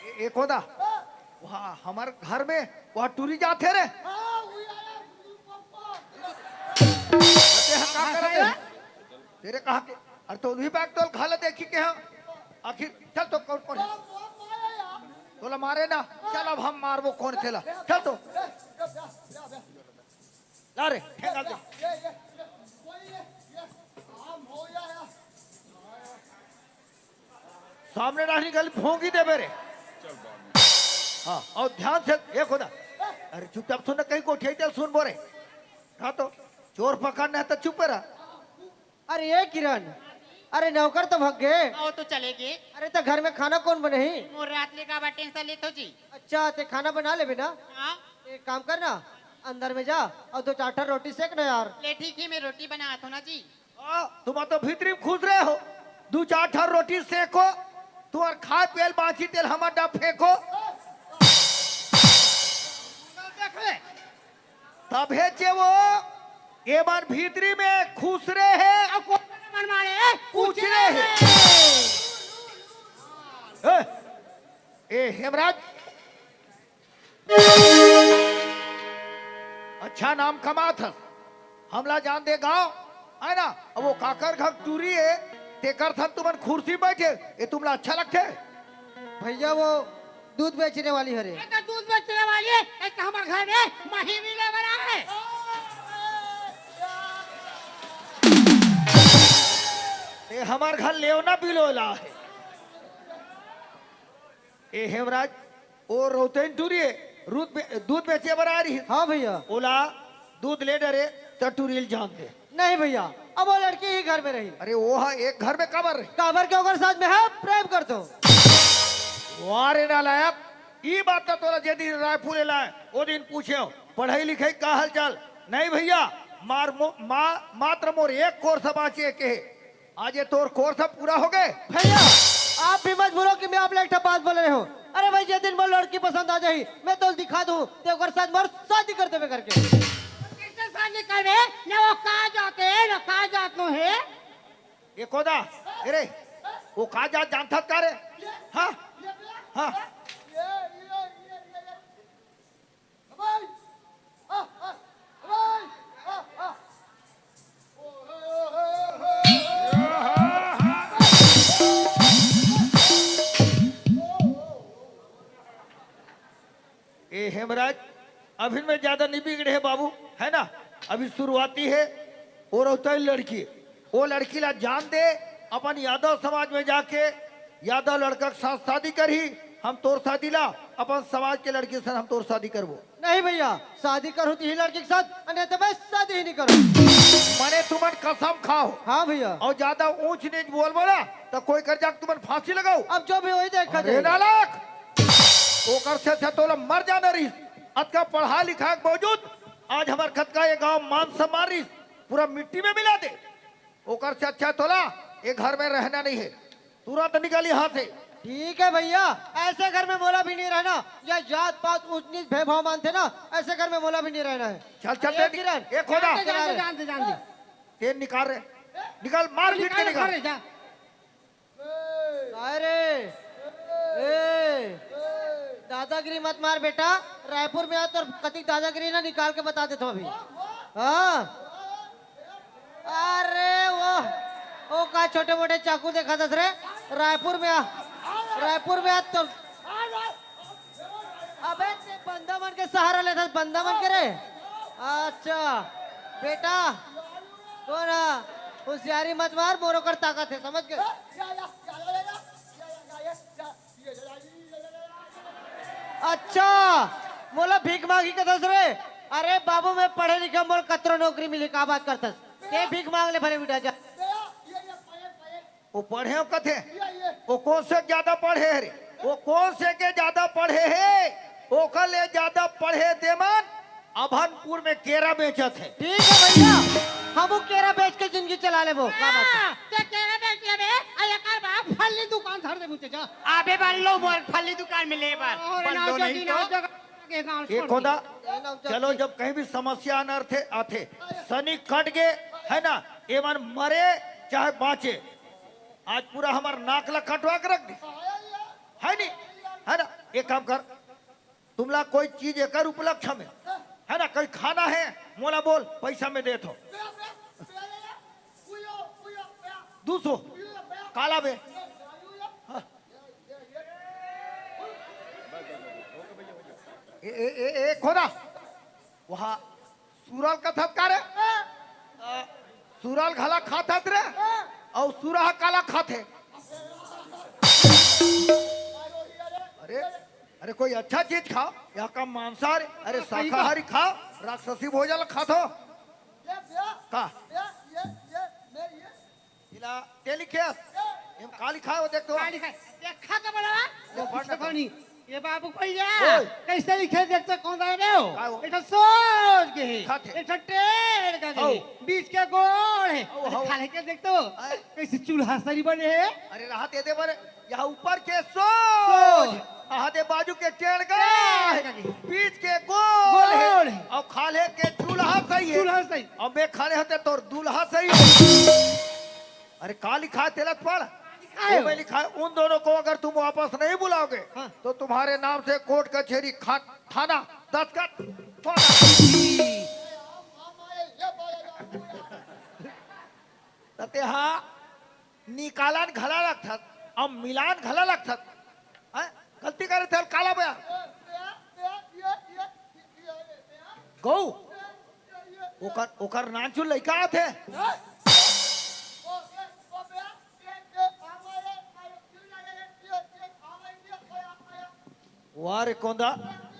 ए, ए कोदा, वहाँ हमर घर में वहाँ टूरी जाथे रे। ते ह का करत हे? तेरे कहा के, अरे तो उही बैग तोल घाला देखी के हम। आखिर चल तो कौन कौन हे? तोला मारे ना। चल अब हम मारबो कौन तेला। चल तो। ला रे, ठेंगा दे। सामने ना निकल, भोंगी देबे रे। हाँ, और ध्यान से, ए कोदा। अरे चुपचाप सुन ना, कहीं गोठियाही तेला सुनबो रे। हाँ तो, चोर पकड़ना हे तो चुप रह। अरे ए किरण, अरे नौकर तो भग गे। ओ तो चले गे। अरे त घर में खाना कोन बनही? मोर रात ले काबर टेंशन लेथो जी? अच्छा, ते खाना बना लेबे ना? हाँ। एक काम कर ना, अंदर में जा अउ दो चार ठन रोटी सेक ना यार। ले ठीक हे, मैं रोटी बनात हों ना जी। हाँ, तुम तो भीतरी में खुश रहे हो, दू चार ठन रोटी सेको, तुम्हार खाय पेल बाँची तेल हमर डब फेंको। देख ले। तभे चे वो ये मन भीतरी में खुसरे हे। अउ कोन मन मारे? कुचरे हे। ए, ए हेमराज, अच्छा नाम कमात हस, हमला जान दे गांव, है ना? अब वो काकर घर टूरी हे, तेकर थन तुमन खुर्सी बैठे, ये तुमला अच्छा लगथे? भैया, वो दूध बेचने वाली हरे। ए, तो दूध बेचने वाली है, ए, तो हमारे घर में मही मिले बना है। ये हमार घर लेवना बिलोला है। ए हेमराज, ओ रौतेन टूरी हे, दूध बे-, दूध बेचे बर आ रही। हाँ भैया। ओला दूध ले डरे, त टूरी ल जान दे। नहीं भैया, अब वो लड़की ही घर में रही। अरे, वो हा एक घर में काबर रही? काबर के ओकर साथ में है प्रेम करतो। वाह रे नालायक, ई बात तो तोला जे दिन रायपुर ले लाए, ओ दिन पूछे हो, पढ़ाई लिखाई का हाल चाल? नहीं भैया, मार मो-, मा-, मात्र मोर एक कोर्स बाचे के हे। आज ये तोर कोर्स पूरा हो गए। भैया, आप भी मत बोलो कि मैं आप लोग एक ठा बात बोल रहे हो। अरे भाई, जे दिन मोर लड़की पसंद आ जाही, मैं तो दिखा दूं, ते ओकर साथ मोर शादी कर देबे करके। किससे शादी करबे? ना वो का जात हे, ना का जात नो हे। ये कोदा, अरे, वो का जात जानत हस का रे? हाँ? हाँ? ए हेमराज, अभी में ज्यादा नहीं बिगड़े है बाबू, है ना? अभी शुरुआती है। और होता है लड़की, वो लड़की ला जान दे, अपन यादव समाज में जाके यादव लड़का के साथ शादी करही। हम तोर शादी ला अपन समाज के लड़की से हम तोर शादी करबो। नहीं भैया, शादी करहूं तो ही लड़की के साथ, नहीं तो मैं शादी ही नहीं करूं। मने तुमन कसम खाओ। हाँ भैया। और ज्यादा ऊंच नीच बोलबो ना, तो कोई कर जाके तुमन फांसी लगाओ। अब जो भी वही देखा अरे जाएगा। नालायक, ओकर से अच्छा तोला मर जाना रहीस। अतका पढ़ा लिखा के बावजूद आज हमार कतका ये गांव मान सम्मान रहीस, पूरा मिट्टी में मिला दे। ओकर से अच्छा तोला ये घर में रहना नहीं है, तुरंत निकल यहाँ से। ठीक है भैया, ऐसे घर में मोला भी नहीं रहना। या जात पात ऊंच नीच भेदभाव मानथे ना, ऐसे घर में मोला भी नहीं रहना है। चल, चल, ए दे, किरण, ए खोदा। जान दे, जान दे, जान दे। तेल निकाल रे, निकाल, मार पीट के निकाल, निकाल। निकाल रे, जा। अरे, ए, दादागिरी मत मार बेटा, रायपुर में आ तो कतिक दादागिरी ना निकाल के बता देथों अभी। हाँ। अरे वो, वो का छोटे मोटे चाकू देखाथस रे? रायपुर में आ, रायपुर में आ तो। अबे ते बंदा मन के सहारा लेथस, बंदा मन के रे। अच्छा बेटा, कोन हा? होशियारी मत मार, मोर ओकर ताकत है, समझ गए? अच्छा, मोला भीख मांगी कथस रे? अरे बाबू, मैं पढ़े लिखे, मोला कतरो नौकरी मिली, का बात करथस? ते भीख मांग ले भले बेटा, जा। वो पढ़े हो कथे? वो कोन से ज्यादा पढ़े हे रे? वो कोन से के ज्यादा पढ़े हे? ओकर ले ज्यादा पढ़े ते मन अभनपुर में केरा बेचत हे। ठीक है भैया, हमू केरा बेच के जिंदगी चला लेबो। का बात है? हाँ, ते केरा बेच लेबे, आ एकर बाद फल्ली दुकान धर देबू ते जा। आबे बल्लो मोर फल्ली दुकान में ले बर। अरे बल्लो नाव जगी, नहीं तो। नाव जगा के गाँव ये छोड़ खोदा, दे। चलो, जब कहीं भी समस्या अनर्थ आथे, शनि कट गे, है ना, एमन मरे चाहे बाँचे, आज पूरा हमार नाक ला कटवा के रख दी, है नी? है ना? एक काम कर, तुमला कोई चीज एकर उपलक्ष्य में, है ना, कोई खाना है, मोला बोल, पैसा में देत हो। दू सौ। काला बे। हाँ। ए, ए, ए, ए, खोदा। वहाँ सुरल कथस का रे? अ, सुरल घला खाथस रे? अउ सुरा ह काला खाथे? अरे, अरे कोई अच्छा चीज खाओ, यहाँ का मांसाहारी, अरे शाकाहारी खाओ, राक्षसी भोजन खाथो। का? इला ते लिखे हस? एम का लिखा है वो देख तो। का लिखा है? देखा तो बोला। ये पढ़ ना तो। ये बाबू भैया, ओए। कैसे लिखे देख तो, कौन सा है वो? का वो? एक ठो सोच के है, खाते। एक ठो टेढ़ का हौ। है, बीच के गोड़ है। हौ, अरे हौ। खा लेके देख तो, आए। कैसे चूल्हा सरी बने है। अरे रहा दे दे बरे, यहाँ ऊपर के सोच। सोच। कहा दे बाजू के टेढ़ गा हे, टेढ़ गा हे। बीच के गोल हे, गोल हे। अउ खाल्हे के चूल्हा सही हे। चूल्हा सही। अउ मैं खड़े होते तोर दूल्हा सही हे। अरे का लिखा हे तेला तो पढ़। लिखा हे। वो में लिखा हे, उन दोनों को अगर तुम वापस नहीं बुलाओगे, हाँ। तो तुम्हारे नाम से कोर्ट कचहरी खा-, थाना दस्तखत होना। त तेहा निकालन घला लगथस, अउ मिलान घला लगथस। हैं? गलती करे थे, काला बया। गौ, ओकर, ओकर नानचुन लइका आथे। वाह रे कोंदा,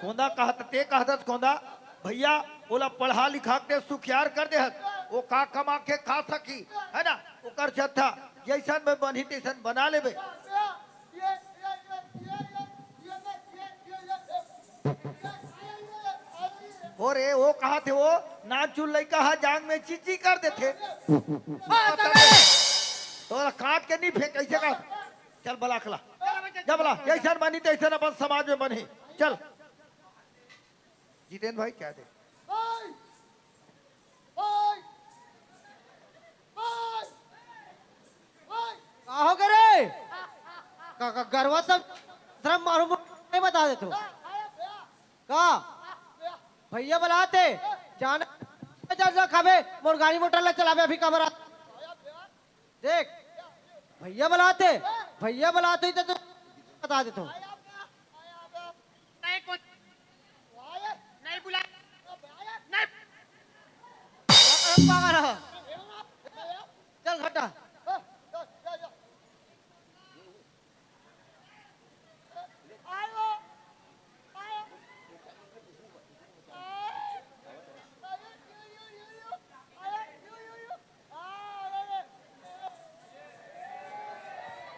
कोंदा कहत, ते कहत कोंदा, भैया, ओला पढ़ा लिखा के सुखियार कर दे हस, वो का कमा के खा सकी, है ना? ओकर जत्था जैसन में बनही तैसन बना लेबे। हो रे, वो कहा थे, वो नानचुन लइका हा जांग में चीची कर देथे। हाँ, तबे। तोला काट के नहीं फेंक, ऐसे का? चल बला खला। जा बला, जैसन बनी तैसन अपन समाज में बनी। चल। जितेन भाई, क्या दे? का हो गे रे? का, का गरवा सब शरम मारू, नहीं बता दे तू। का? भैया बलाथे, जाना जा, जा खाबे, मोर गाड़ी मोटर ला चलाबे, अभी काबर आ-, देख, भैया बलाथे, भैया बलाथे ही तो तू बता देथो। नहीं कुछ, नहीं बुला, नहीं। पागल हो। चल घटा।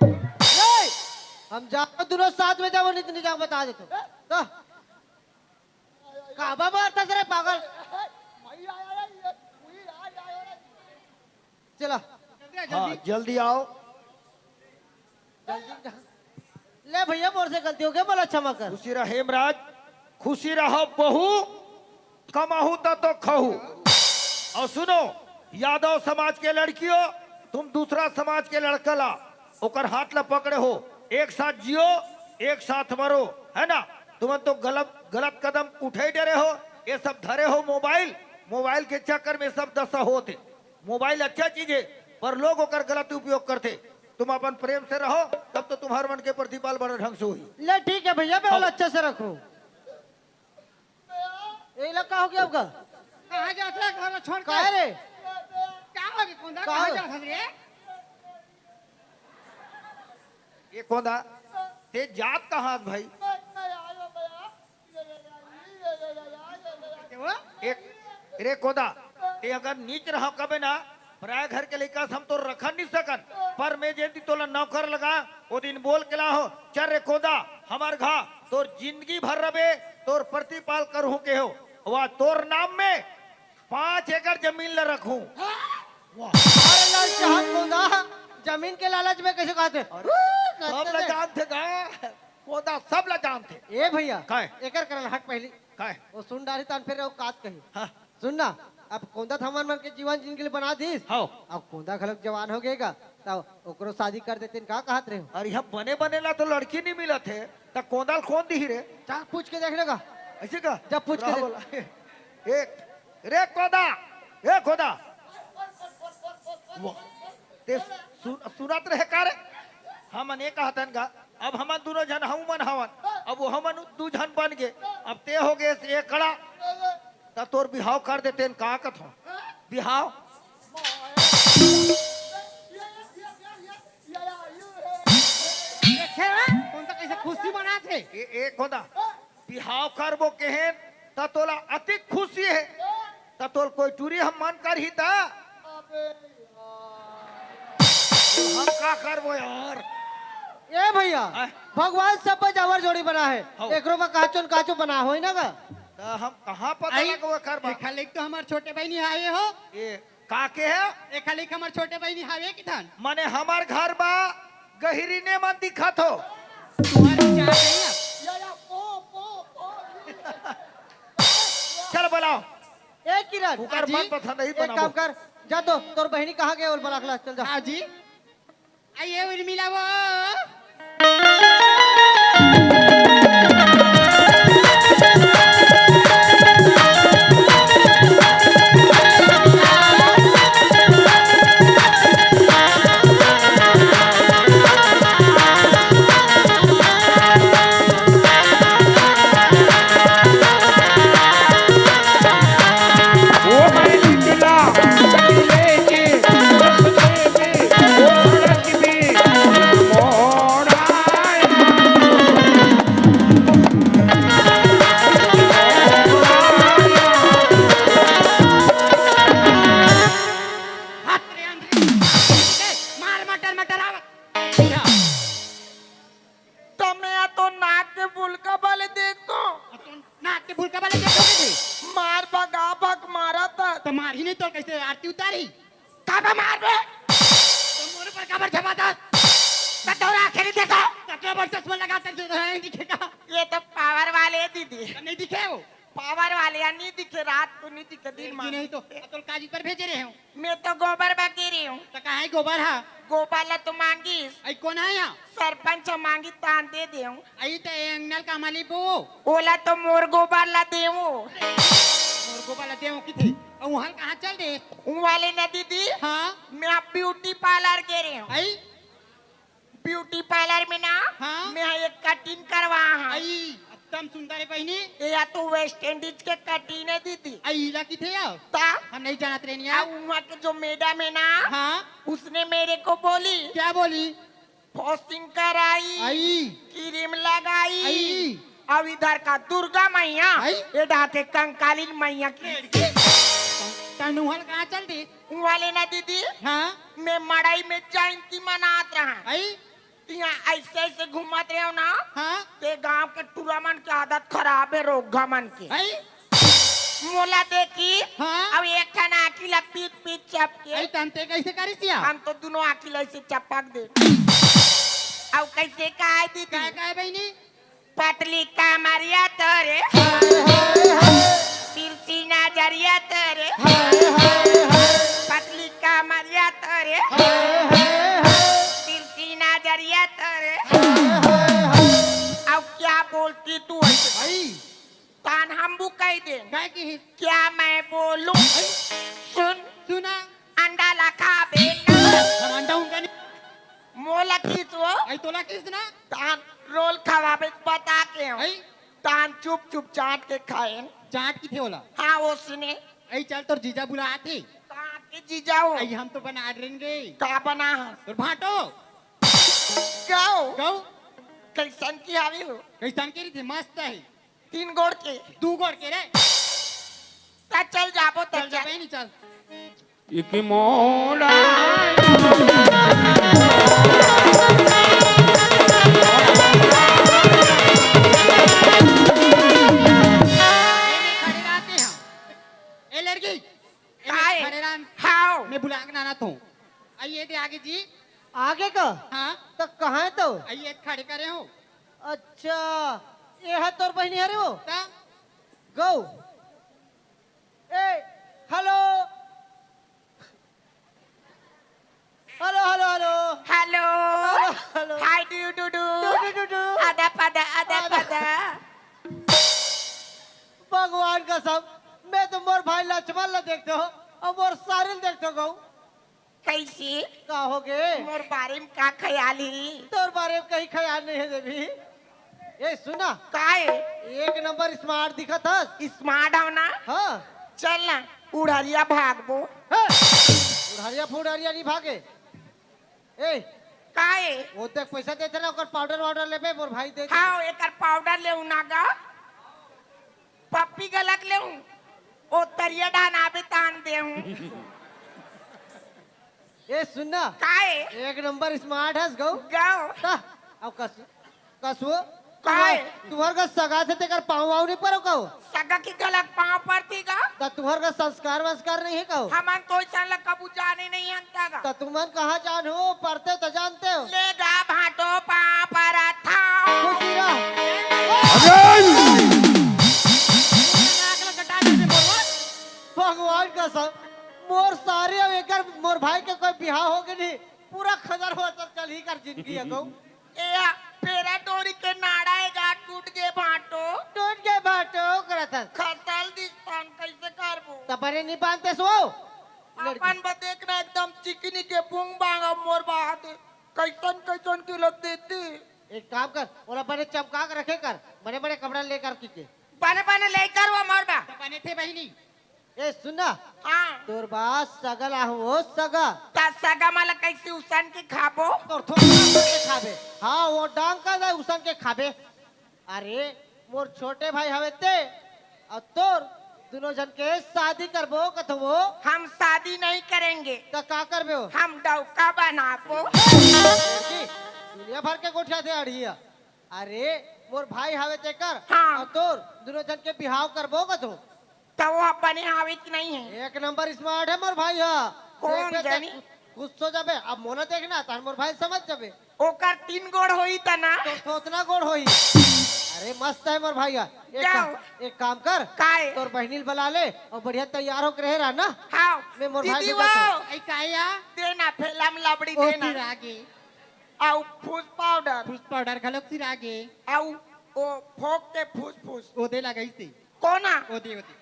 नहीं, हम जाबो, दोनों साथ में जाबो, नहीं तो नहीं जाबो, बता देथो। तो काबा मारता रे पागल। चला। हाँ, जल्दी आओ। जल्दी जा। ले भैया, मोर से गलती हो गे, मोला क्षमा कर। खुशी रह हेमराज, खुशी रहो बहू, कमाहू त तो खाहू। अउ सुनो, यादव समाज के लड़कियों, तुम दूसरा समाज के लड़का ला, ओकर हाथ ला पकड़े हो, एक साथ जियो, एक साथ मरो, है ना? तुमन तो गलत, गलत कदम उठे डरे हो, ये सब धरे हो मोबाइल, मोबाइल के चक्कर में सब दशा होत हे। मोबाइल अच्छा चीज हे, पर लोग ओकर गलत उपयोग करथे। तुम अपन प्रेम से रहो, तब तो तुम्हार मन के प्रतिपाल बड़ा ढंग से होही। ले ठीक है भैया, मैं हाँ। ओला अच्छा से रखूं। ए ला का हो गया आपका? कहाँ जात हे घर छोड़ के? काहे रे? का हो गया कोंदा? का कहाँ हो? जात हे रे? ए कोंदा, ते जात कहाँ हस भाई? ए, रे कोदा, ते अगर नीच रहो कबे ना, पराय घर के लइका से हम तो रखन नहीं सकन, पर मैं जेन दिन तोला नौकर लगा, ओ दिन बोल के लाहो, "चल रे कोदा, हमार घा, तोर जिंदगी भर रबे, तोर प्रतिपाल करहूं के हो, वा तोर नाम में पाँच एकड़ जमीन ल रखूं।" वाह। अरे लाल साहब कोदा, जमीन के लालच में कैसे कहते? अरे, वो कहते सब ल थे। जानथे गा, कोदा सब ल जानथे। ए भैया, काय? एकर करल हट पहली। काय? वो सुन डारी तान फिर वो कात कही। हाँ। सुन ना, अब कोंदा त हमन मन के जीवन जिंदगी ल बना दिस। हव। अब कोंदा घलोक जवान हो गए गा, त ओकरो शादी कर देते, का कहत रहे हो? अरे, हम बने बने ला तो लड़की नहीं मिलत हे, त कोंदा ल कौन दिही रे? जा पूछ के देख लेगा। ऐसे का? जा पूछ के रहा देख। बोला। ए, रे कोदा, ए कोदा। वाह। ते सुन-, सुनत रहे का रे? हमन ए कहतन गा, अब हमन दोनों झन हऊ मन हवन, अब वो हमन दू झन बन गे, अब ते हो गे एकड़ा, त तोर बिहाव कर देते न का कथो? बिहाव? देखे ना, कोंदा कैसे खुशी मनाथे। ए, ए, कोंदा, बिहाव करबो केहेन, त तोला अतिक खुशी हे, त तोल कोई टूरी हम मन करही त? हम का करबो यार? ए भैया, आय। भगवान सब पर जावर जोड़ी बना है, हौ। एकरो का काचो न काचो बना होई ना का? त हम कहाँ पता आई, लगबो करबा? एखा लेक तो हमार छोटे बहिनी आए हो। ए, का के हे? एखा लेक हमार छोटे बहिनी हावे कि धन? मने हमार घर बा, गहिरी ने मन दिखत हो। तुम्हारी चाह गई ना? चल बुलाओ। ए किरण, ओकर हाँ जी। मनपसंद ही एक बनाबो। काम कर, जा तो, तोर बहिनी कहाँ गे, ओला बला के ला, चल जा। हाँ जी। आइए उर्मिला वो। हाथ रे अंधरे। ए, मार मटर मटर आवत। त मैं तो नाक के बुलका वाले देखतो। नाक के बुलका वाले देखतो के जी? मार भगा भग मारा था। त मार ही नहीं तो कैसे आरती उतारी? काबर मार बे? त मोर ऊपर काबर झपाता? त तोरा आँखें नहीं देखा? त तोरा बर चश्मा लगा त नहीं दिखेगा? ये तो पावर वाले दीदी। त नहीं दिखे हो? पावर वाले या नहीं दिखे, रात को नहीं दिखे, दिन मा। नहीं तो, अतुल काजी पर भेजे रहे हो। मैं तो गोबर बा गे रहे हूँ। त कहाँ है गोबर हा? गोबर ला तो मांगिस। आई कौन है यहाँ? सरपंच मांगी तान दे दे हूँ। आई त ए अंगनल का माली बो। ओला तो मोर गोबर ला देवो। मोर गोबर ला देवो किथे? अउ वहाँ कहाँ चल दे? उहाँ ले न दीदी। हाँ। मैं अब ब्यूटी पार्लर गे रहे हूँ। आई? ब्यूटी पार्लर में ना, हाँ। मैं एक कटिंग करवा हाँ। आई, एकदम सुंदर है बहिनी। ये या तो वेस्ट इंडीज के कटिंग है दीदी। आई, इला किथे या? ता? हम नहीं जानत रहनी आ है। उहाँ के जो मैडम है ना, हाँ। उसने मेरे को बोली, क्या बोली? फॉसिंग कराई, आई। क्रीम लगाई। आई। अब इधर का दुर्गा मैया, आई। ये डाके कंकालीन मैया की। तनु हल कहाँ चल दे? उहाँ ले ना दीदी, हाँ। मैं मड़ई में जयंती मनात रहा। आई? तिहाँ ऐसे ऐसे घूमत रहे हो ना, हाँ। ते गांव के टूरा मन के आदत खराब है, रोगहा मन के। आई? मोला देखी, हाँ। अब एक ठन आँखी ला पीट पीट चपके। आई तंते कैसे करिस या? हम तो दोनों आँखी ला ऐसे चपक दे। अब कैसे कहे दीदी? काय काय बहिनी? पतली कमरिया तोरे, तिरछी नजरिया तोरे, पतली कमरिया तोरे, तिरछी नजरिया तोरे। अब क्या बोलती तू ऐसे? भाई। तान हम बुकाई दे। काय की? क्या मैं बोलूं? भाई। सुन। सुना। अंडा ला खाबे का? हम अंडा उंडा नहीं। मोला किस वो? आई तोला किस ना? तान रोल खवाबे बता के हूँ। आई? तान चुप चुप चाट के खाएन। चाट किथे ओला? हाँ, ओसने। आई चल तोर जीजा बुलात हे। कहाँ के जीजा हो? आई हम तो बना रेन गे। का बना हस? तोर भांटो। गौ। गौ। कैसन की हावी हो? कैसन के रहिथे? मस्त है। तीन गोड़ के। दू गोड़ के रे। ता चल जाबो, ता चल चल। जाबे नहीं, चल। इकी मोड़ा। ए, मैं खड़े रहते हैं। ए, लड़की। ए, मैं काय? खड़े रह। हाव। मैं बुला के लाना तू। आइए दे आगे जी। आगे का? हाँ। तो कहाँ है तो? आइए खड़े करे हो। अच्छा, ये है तोर बहिनी हरे वो? ता? गौ। ए, hello. Hello, hello, hello. Hello. Hello, hello. Hi, do you do do? Do, do, do, do। आदा पदा, आदा आदा। पदा। भगवान कसम, मैं तो मोर भाई लक्ष्मण ला देखते हो और मोर सारिल देखते हो गऊ। कैसे? का हो गे? मोर बारे में का ख्याल ही? तोर बारे में कहीं ख्याल नहीं है देवी। ए, सुना। काय? एक नंबर smart दिखत हस। Smart हो ना? हाँ। चल ना, उड़हरिया भागबो। हे! उड़हरिया फुड़हरिया नहीं भागे। ए, काय? वो देख पैसा देथे ना, ओकर powder वाउडर लेबे, मोर भाई दे दे। हाँ, एकर powder ले उना गा। पप्पी गलक ले उ। ओ तरिया डान आबे तान दे हूँ। ए, सुन ना। काय? एक नंबर smart हस गऊ। गऊ। ता, अब कस, कसो? काय? तुहर, तुहर का सगा थे तेकर पाँव वाव नहीं परो कहो? सगा की गलक पाँव परती गा? ता तुहर का संस्कार वंस्कार नहीं है कहो? हमन तो इसन ला कबू जाने नहीं हन ता गा। ता तुमन कहाँ जान हो? परते तो जानते हो। ले गा भाटो पाँव परत था। खुशी रह। अरे! सब मोर सारी अउ एकर मोर भाई के कोई बिहाव होगे नहीं, पूरा खदर हो सब चल ही कर जिंदगी है कहूँ। ए, पेरा डोरी के नाड़ा ए गा, टूट गे भाटो। टूट गे भाटो करत हस। खसल दिस तन, कैसे करबो? त बने नहीं बांधते सो। अपन ब देखना एकदम चिकनी के बुंग बांग मोर बात। कैसन कैसन के लग देते। एक काम कर, ओला बने चमका के रखे कर, बने बने कपड़ा लेकर की के। बने बने लेकर वो मोर बा। त बने थे बहिनी। ए सुन ना, हाँ। तोर बा सगा ला हो सगा। त सगा माला कैसे उसन के खाबो? तोर थोड़ा उसन के खाबे। हाँ, वो डांग का ना उसन के खाबे। अरे, मोर छोटे भाई हवे ते, अउ तोर दुनों झन के शादी करबो कथो वो। हम शादी नहीं करेंगे। त का करबे हो? हम डौका बनाबो। लड़की, दुनिया भर के गोठिया थे अड़िया। अरे, मोर भाई हवे तेकर, हाँ। अउ तोर दुनों झन के बिहाव करबो कथो। त वो बने हावे कि नहीं है? एक नंबर स्मार्ट है मोर भाई हा। कौन देखबे त जानी? खुश, खुश हो जाबे। अब मोला देखना, तार मोर भाई समझ जाबे। ओकर तीन गोड़ होई त ना? तो थोथना गोड़ होई। अरे मस्त है मोर भाई हा। एक जाओ। का-, एक काम कर। काय? तोर बहिनी ल बला ले अउ बढ़िया तैयार होके रहे रहा ना। हाँ। मैं मोर भाई दीदी के वो। जाता हूँ। आई काय या? देना फेलम लबड़ी ओ देना। सिरागे। अउ फूस पाउडर। फूस पाउडर घलोक सिरागे। अउ ओ फोक के फूस फूस। ओ दे लगाई से। कोना? ओ दे, ओ दे।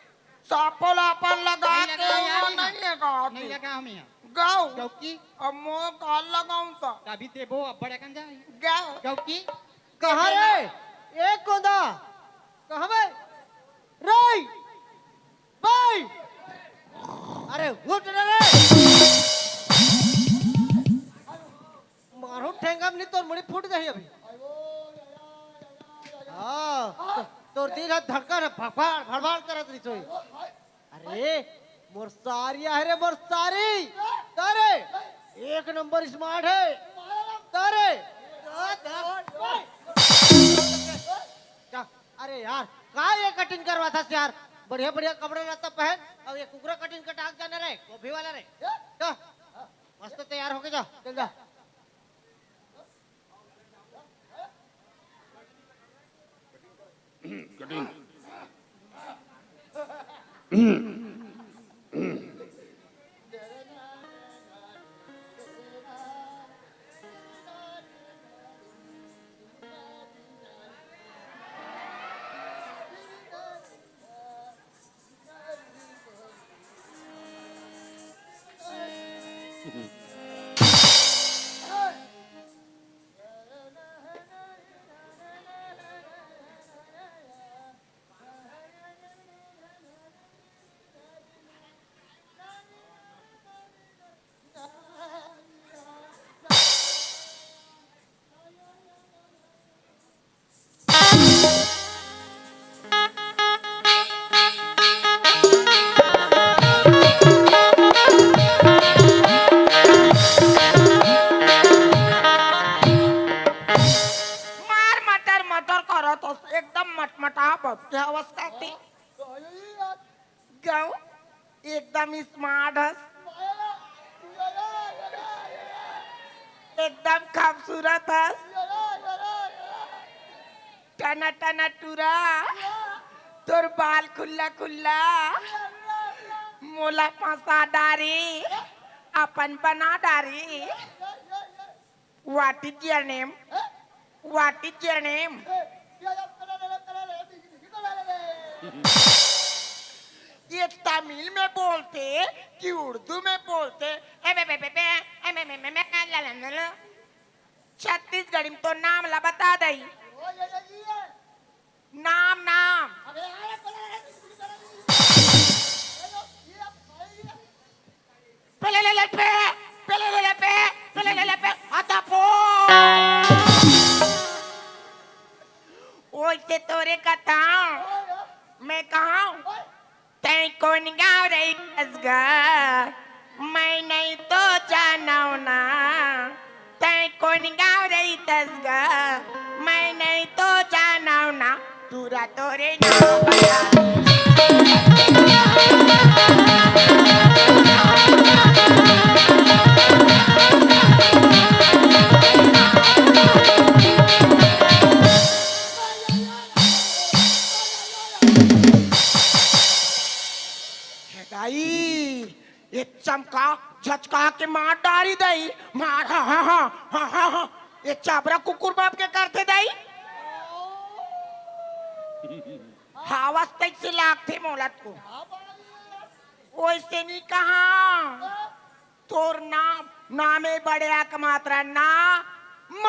सापो ला अपन लगा नहीं के लगा वो यार, नहीं है गाँव नहीं की। लगा हम यहाँ। गाँव। क्योंकि अब मोर काल लगाऊं तो। तभी देबो, अब्बड़ अकन जा। गाँव। क्योंकि कहाँ रे? ए कोंदा। कहाँ बे? रे! बे! अरे उठ रे रे! मारो ठेंगा में नहीं, तोर मुड़ी फूट जाही अभी। हाँ, तो, तोर दिल ह धड़कन ह भड़भड़, भड़भड़ करत रहिस होही। अरे, मोर सारी आहे रे, मोर सारी। तारे, एक नंबर स्मार्ट है। तारे, क्या? अरे यार, का ये कटिंग करवाथस यार? बढ़िया बढ़िया कपड़ा लत्ता पहन, अउ ये कुकरा कटिंग कटा के जाना रे, गोभी वाला रे। जा, मस्त तैयार होके जा, चल जा। कटिंग। मार मटर मटर करत हस, एकदम मटमटा बस के अवस्था थी। गाँव एकदम स्मार्ट हस, एकदम खूबसूरत हस, टना टना टूरा, तोर बाल खुल्ला खुल्ला, मोला फंसा डारी, अपन बना डारी। What is your name? What is your name? ये तमिल में बोलथे कि उर्दू में बोलथे? ए बे बे बे बे, ए मे मे मे मे, ला ला ला ला। छत्तीसगढ़ी में तो नाम ला बता दई। नाम, नाम। पहले ले ले पे, पहले ले ले पे, पहले ले ले पे, आता पो। ओइसे तोरे कथंव, मैं कहंव, तैं कोन गाँव रहिथस गा, मैं नहीं तो जानव ना। तैं कोन गाँव रहिथस गा, मैं नहीं तो जानव ना। टूरा तोरे नाम बता। हे दाई, झचका के मार डारी दई, मार, हाँ, हाँ, हाँ। ये चाबरा कुकुर बाप के करथे दई। हावस तैसे लागथे मोला तो। ओइसे नी कहा। तोर नाम, नामे बड़े आक मात्रा ना, म।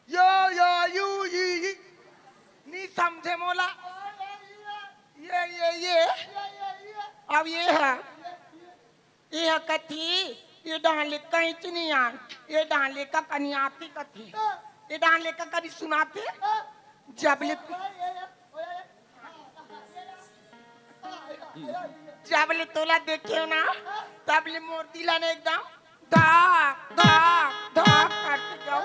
यो, यो, यू, ई, ई। नी समझे मोला। ये, ये, ये। अब ये है। ये ह कथी, ये डाले कहीं च नहीं आन, ये डाले का कनी आती कथी, ये डाले का कनी सुनाते, जब ले, जब ले तोला देखे हो ना, तब ले मोर दिला ने एकदम धक, धक, धक करते जाओ।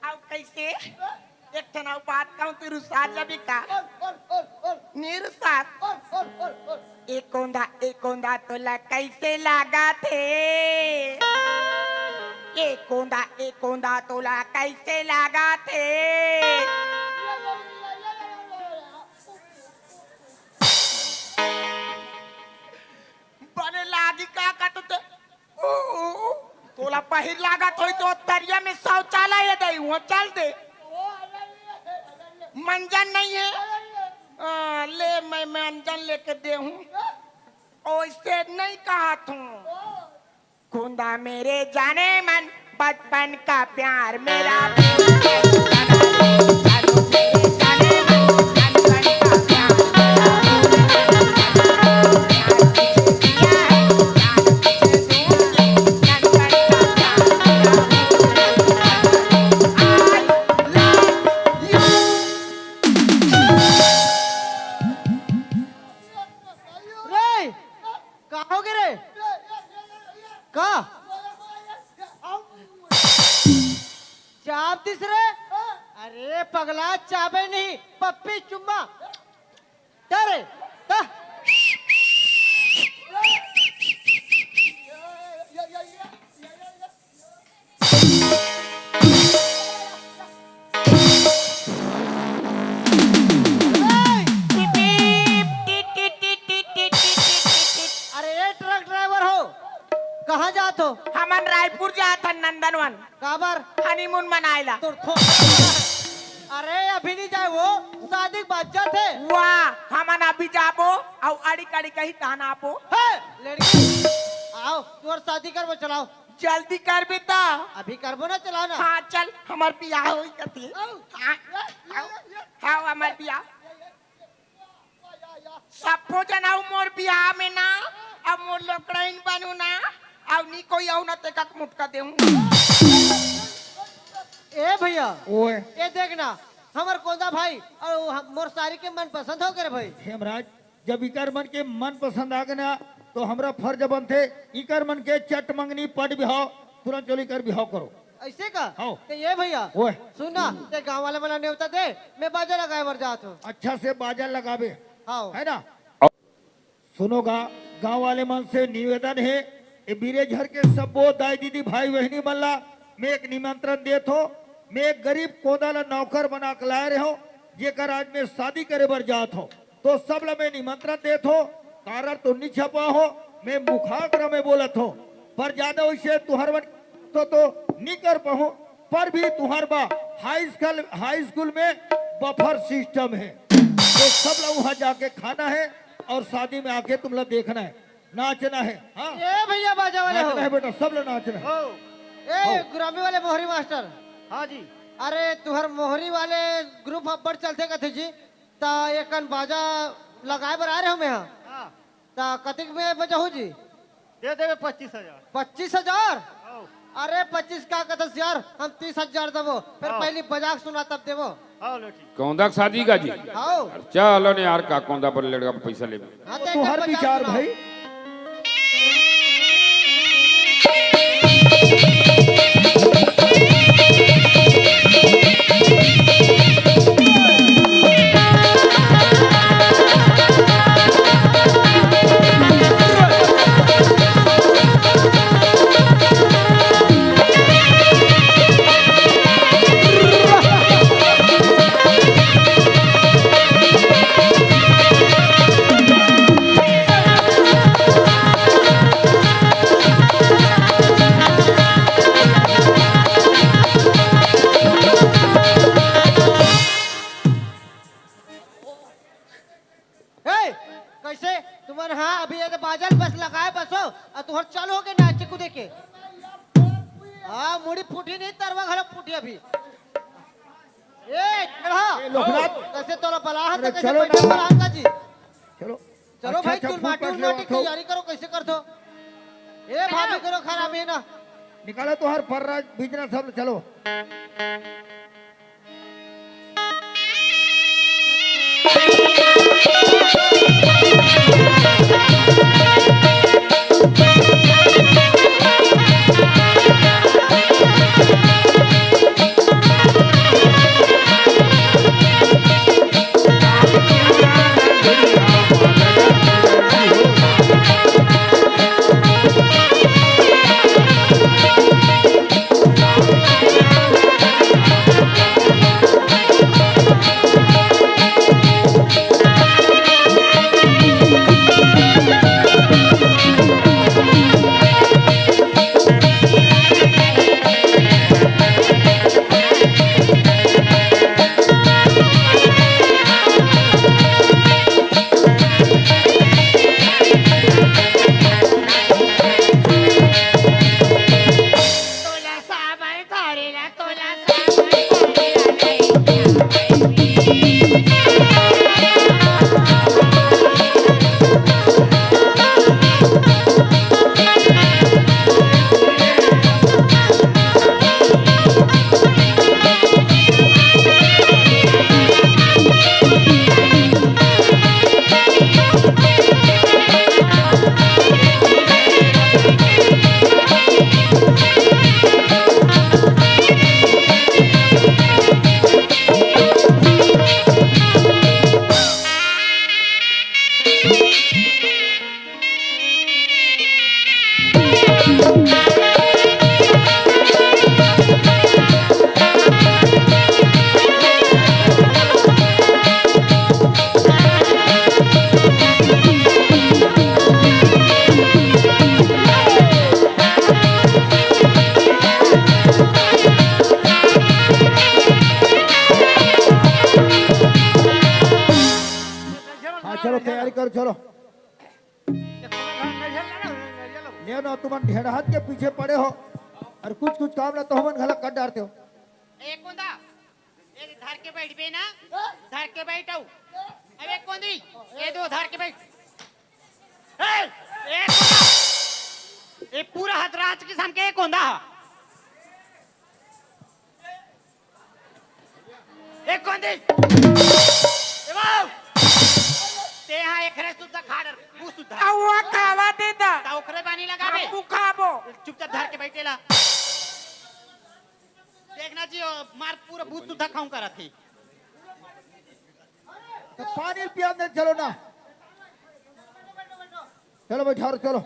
अउ कइसे? एक ठन अउ बात कहूं, तू रुसा जाबे का? निरुसात। ए कोंदा, ए कोंदा तोला कइसे लागत हे? ए कोंदा, ए कोंदा तोला कइसे लागत हे? बने लागी का, का तो ते उ, उ, उ, तोला पहिर लागत होई तो तरिया में शौचालय हे दई, उहाँ चल दे। मंजन नहीं है? आ, ले, मैं मंजन लेके दे हूँ। ओइसे नहीं कहत हूँ। कोंदा मेरे जाने मन, बचपन का प्यार मेरा। रे, का हो गे रे? का? चाप दिस रे? अरे पगला, चाबे नहीं, पप्पी चुम्मा। ता रे, ता। अरे ए ट्रक ड्राइवर हो, कहाँ जात हो? हमन रायपुर जात हन नंदनवन। काबर? हनीमून मनाए ला। तोर थो-, अरे अभी नहीं जाए वो, शादी के बाद जाथे। वाह, हमन अभी जाबो, अउ अड़ी कड़ी कही तहन आबो। हे, लड़की, आओ, तोर शादी करबो, चलाओ। जल्दी करबे त। अभी करबो ना, चलाओ ना। हाँ, चल, हमर बियाह होई कती। आओ। हाँ, आओ। हाँ, हमर बियाह। सब्बो जन आऊ मोर बियाह में ना, अब मोर लोकड़ाइन बनू ना, अब नी कोई आऊ ना तेका मुटका देहूं। ए भैया, ओए। ए देख ना, हमर कोंदा भाई अउ हम, मोर सारी के मन पसंद हो गे रे भाई। हेमराज, जब इकर मन के मन पसंद आ गे ना, तो हमरा फर्ज बनथे, इकर मन के चट मंगनी पट बिहाव, तुरंत चलो इकर बिहाव करो। अइसे का? हाँ। ते ए भैया, ओए। सुन ना, ते गांव वाले मन ला नेवता दे, मैं बाजा लगाए बर जात हूँ। अच्छा से बाजा लगाबे। हाँ। है ना? सुनो गा, गांव वाले मन से निवेदन हे, ए बिरेझर के सब्बो दाई दीदी भाई बहिनी मन ला मैं एक निमंत्रण देत हों। मैं एक गरीब कोंदा ला नौकर बना के लाए रहे हों, जेकर आज मैं शादी करे बर जात हों। तो सब ला मैं निमंत्रण देत हों, कारड तो नी छपा हों, मैं मुखाग्र में बोलत हों, पर ज्यादा वइसे तुंहर मन तो, तो नी कर पाहूं, पर भी तुंहर बा हाई स्कूल, हाई स्कूल में बफर सिस्टम हे, तो सब ला उहां जाके खाना हे अउ शादी में आके तुमला देखना हे, नाचना हे। हाँ, ए भैया बाजा वाले हो। नाचना हे बेटा, सब ला नाचना हे। हो। ए हो। गुरामी वाले मोहरी मास्टर। हाँ जी। अरे तुंहर मोहरी वाले ग्रुप अब्बड़ चलथे कथे जी, त एकन बाजा लगाए बर आए रहे हों मैं हा। हाँ। त कतिक में बजाहू जी? दे देबे पच्चीस हजार। पच्चीस हजार? हाँ। अरे पच्चीस का कथस यार, हम तीस हजार देबो, फेर हाँ। पहिली बजा के सुना तब देबो। हाँ, लो ठीक। कोंदा के शादी का जी? हाँ। अरे चलो ने यार, का कोंदा बर लड़का पैसा लेबे? हाँ, तो तुंहर विचार भाई। हाँ, मुड़ी फूटी नहीं, तरवा घलो फूटी अभी। ए, चढ़ा। ए, लोकनाथ। कैसे तोला बला हन, अरे, तो कैसे चलो बैठे ना। बला हन का जी? चलो। चलो अच्छा, भाई, अच्छा, तू फूल माटी काट ले, माटी उठो। तैयारी करो, कैसे कर दो? ए, भाभी करो खराब है ना। निकालो तो हर फर्रा बिजनेस सब, चलो। हाँ, चलो, तैयारी करो, चलो। ले ना, तुमन ढेड़हात के पीछे पड़े हो अउ कुछ कुछ काम ला तो हमन घला कर डारते हो। ए कोंदा, ए धर के बैठबे ना, धर के बैठो। अबे कोंदी, ए दो धर के बैठ। ए, ए कोंदा, ए पूरा हदराज किसम के कोंदा हा। ए कोंदी, ए बाऊ, ते हा एकरे सुद्धा खा डर, वो सुद्धा। अउ वो खावा दे दा। ता ओकरे बानी लगाबे। हम खाबो। चुपचाप धर के बैठे ला। देखना जी, ओ, मार पूरा भूत सुद्धा खाऊं करत हे। तो पानी पिया दे, चलो ना। चलो बैठा और चलो।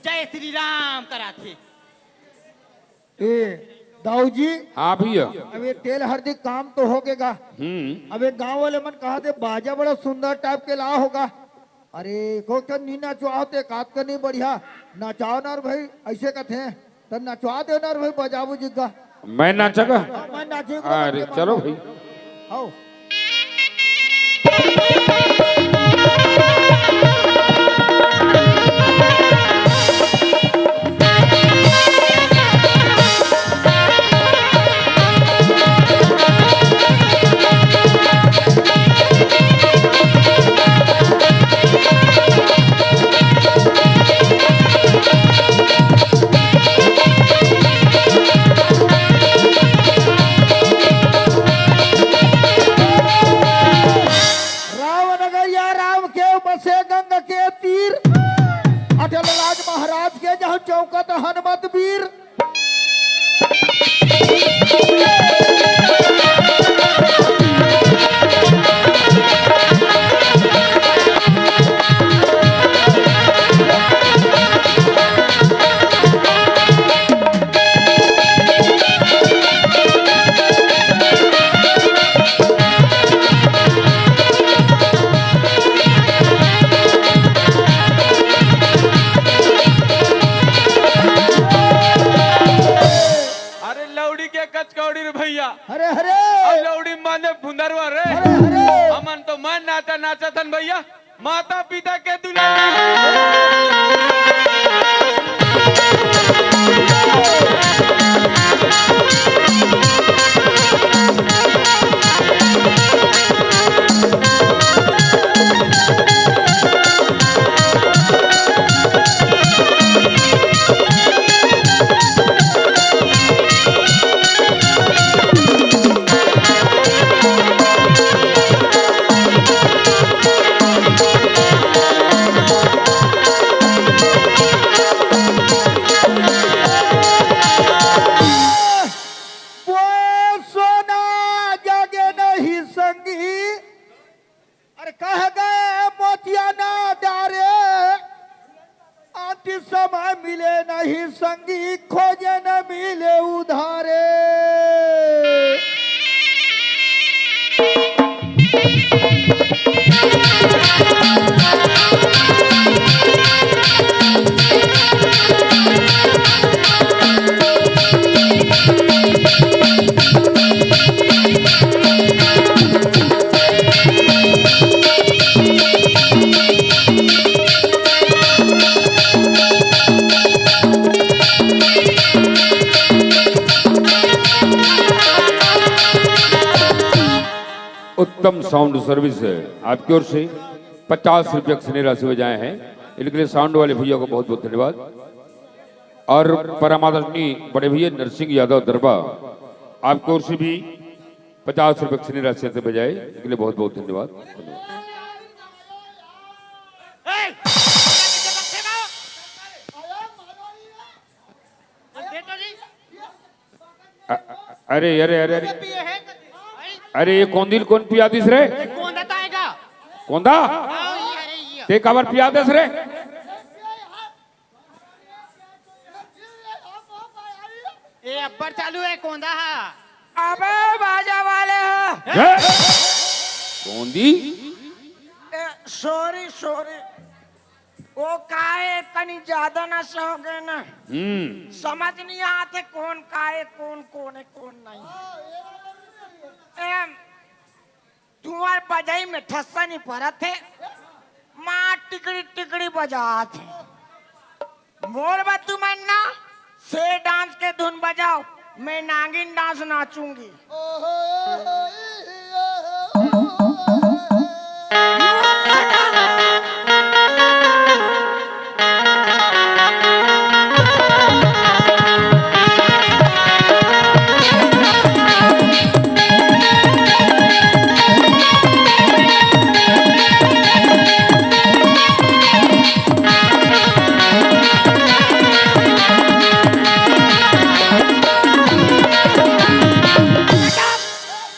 जय श्री राम कराथे। ए, दाऊ जी, हाँ भैया। अब ये तेल हरदी काम तो हो गेगा। हम्म। अब ये गांव वाले मन कहा थे बाजा बड़ा सुंदर टाइप के ला होगा। अरे, को क्या नी नचवाओ ते कात का नहीं बढ़िया नचाओ ना रे भाई, ऐसे कथे। त नचवा दे ना रे भाई, बजाबू जिग्गा। मैं नाचा का? हाँ, मैं नाचे को अरे, बंदे चलो मार। भाई। आओ। राम नगरिया राम के बसे गंग के तीर, अटल राज महाराज के जहाँ चौकत हनुमत वीर। अरे लौड़ी के कचकौड़ी रे भैया। अरे, अरे। अउ लौड़ी माने भुंदरवा रे। अरे, अरे। हमन तो मन नाचा नाचत हन भैया, माता पिता के दुलार। बोए सोना जगे नहीं संगी, अरे कह गए मोतिया ना डारे, अंतिम समय मिले नहीं संगी, खोजे न मिले उधारे। उत्तम साउंड सर्विस है आपकी ओर से, पचास रुपये की राशि बजाए हैं, इनके लिए साउंड वाले भैया को बहुत बहुत धन्यवाद। और परम आदरणीय बड़े भैया नरसिंह यादव दरबा, आपकी ओर से भी पचास रुपये की राशि से बजाए, इनके लिए बहुत बहुत धन्यवाद। अ-, अरे, अरे, अरे, अरे। अरे, ये कौंदी ल कोन पिया दिस रे? कौंदा? ते काबर पिया दिस रे? ए, अब्बड़ चालू है कौंदा हा। अबे बाजा वाले हा। ए? कौंदी? ए, सॉरी, सॉरी। वो का हे, कनी ज्यादा नशा हो गया ना। हम्म। समझ नहीं आते कौन का हे, कौन कौन हे, कौन नहीं। एम, तुम्हारे बजाई में ठस्सा नहीं परत हे, माँ टिकड़ी टिकड़ी बजात हे। मोर बा तुमन ना, से डांस के धुन बजाओ, मैं नागिन डांस नाचूंगी।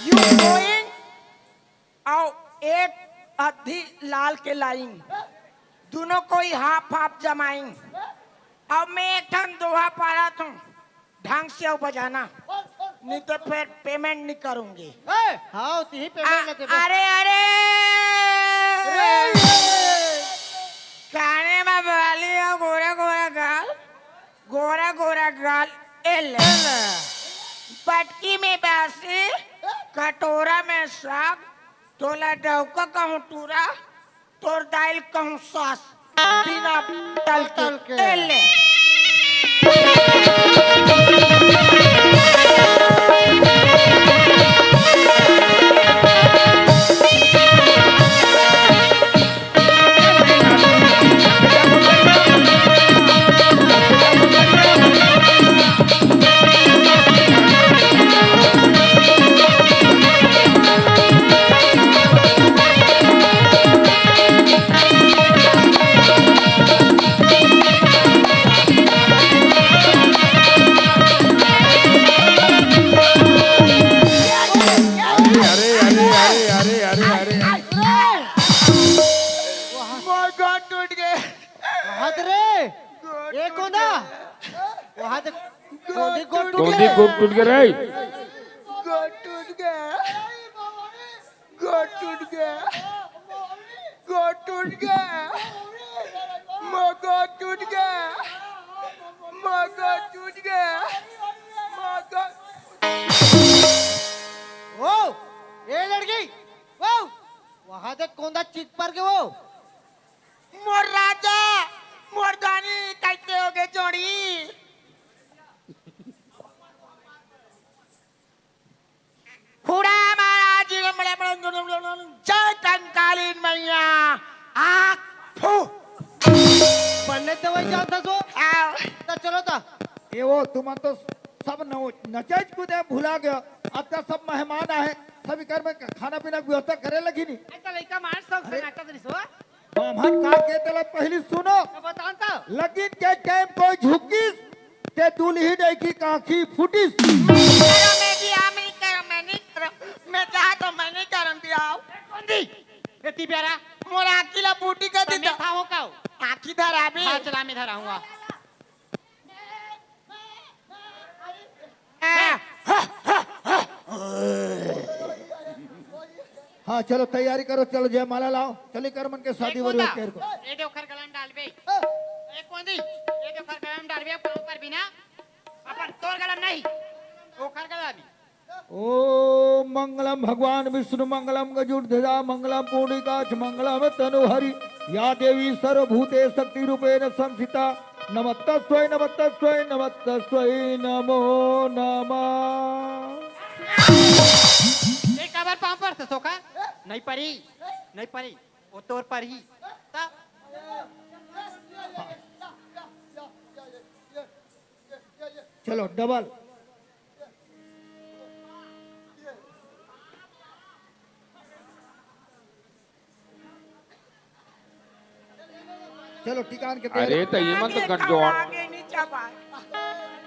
You going? आओ, एक अद्धी लाल के लाइन, दोनों कोई हाफ हाफ जमाइन। अब मैं एक ठन दोहा पारत हूँ, ढंग से अउ बजाना, नहीं तो फिर पेमेंट नहीं करूंगी। ए, हाँ, तिही पेमेंट आ, लेते बस। अरे, अरे, अरे! काने में बाली हो, गोरा गोरा गाल, गोरा गोरा गाल, ए ले। पटकी में बासी, कटोरा में साग, तोला डौका कहूँ टूरा, तोर दाइल कहूँ सास, बिना तल के। तल के। ए ले। अरे, अरे, अरे, अरे, अरे, अरे, अरे। मोर गोड़ टूट गे। हाथ रे, गोड़ ए टूट कोना? गे। वहां तक गोड़ गोंदी गोड़ टूट टूट कोंदी गे। गोड़ टूट गे रे। गोड़ टूट गे। गोड़ टूट गे। गोड़ टूट गे। मोर गोड़ टूट गे। मोर गोड़ टूट गे। मोर गोड़ ओ, ए लड़की, ओ, वहां तक कोंदा चित पर के वो। मोर राजा, मोर दानी, कैसे हो गए जोड़ी? हुड़ा महाराज जी के बड़े बड़े जय कंकालीन मैया। आँख फू। पन्ने दवाई जाता सो। आओ। त चलो ता। ए वो, तुमन तो सब नव-, नचेच कूदे भुला गया। अब तो सब मेहमान आए, सब इकर में खाना पीना की व्यवस्था करे लगी नी। अरे तो लइका मार सब अरे। सन्नाटा दरी सो। बाम्हन का के तेला पहिली सुनो। तो बताओ तो। लगिन के टाइम कोई झुकिस, ते दुल्ही नहीं की काखी फुटिस। करो मैं भी, आ, मैं नहीं करो, मैं नहीं करो। मैं चाहे तो मैं नहीं करो भी आओ। कौन दी? ए ती प्यारा। मोर आँखी ला बूटी कर तन्ने दीता। था हो का हो? आँखी धर आबे। हाँ, चला मैं धर आऊँगा। हाँ, चलो तैयारी करो, चलो जयमाला लाओ, चली कर मन के शादी ए, वरी कोंदा? होते को। ए दे ओखर गला में डालबे। ए कोंदी, ए दे ओखर गला में डालबे, पाँव पर बिना, अपन तोर गला में नहीं, ओखर गला में। ओम मंगलम भगवान विष्णु मंगलम गजुर्ध्वजा मंगलम पुंडरीकाक्ष मंगलम तनुहरि या देवी सर्वभूते शक्ति रूपेण संस्थिता नमस्तस्वै नमस्तस्वै नमस्तस्वै नमो नमः। ए काबर पाँव परथस ओखर? नहीं परी, नहीं परी, वो तोर परही। त चलो डबल। चलो, टिकान के अरे, तैयारी। त ये मन तो आगे गठजोड़। आगे नीचा बाय।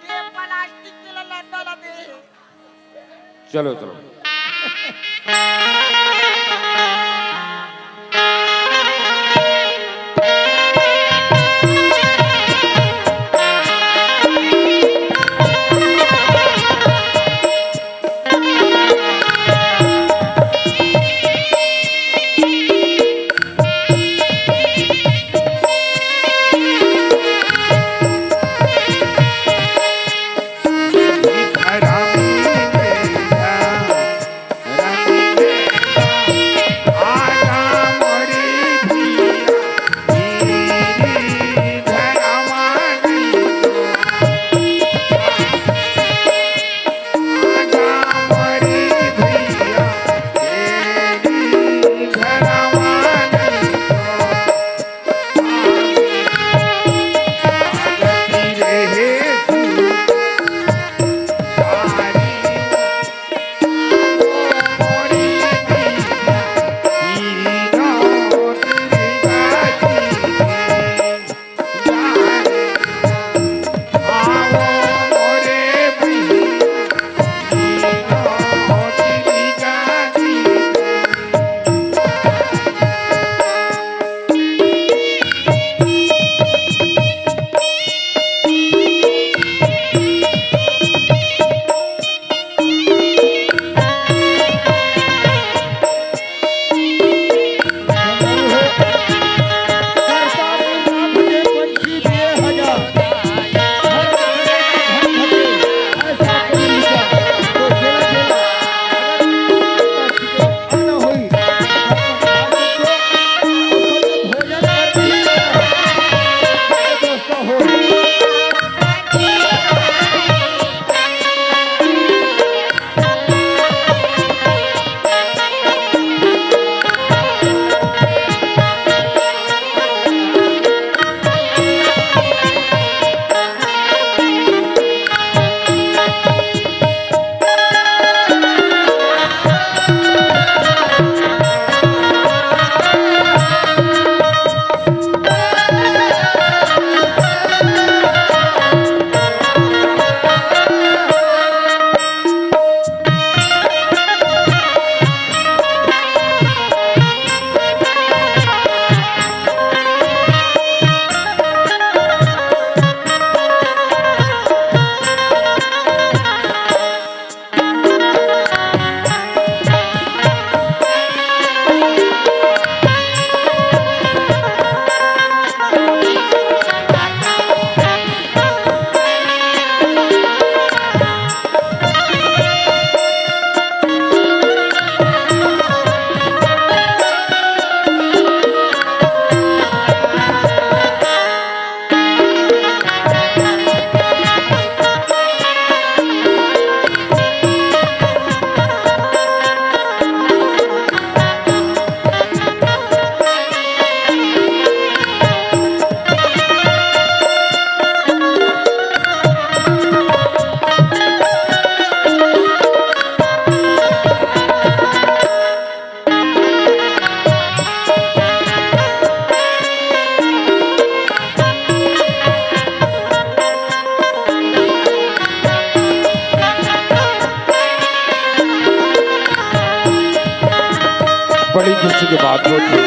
ये प्लास्टिक के लंडा ला दे। चलो, चलो। के बात होत हे।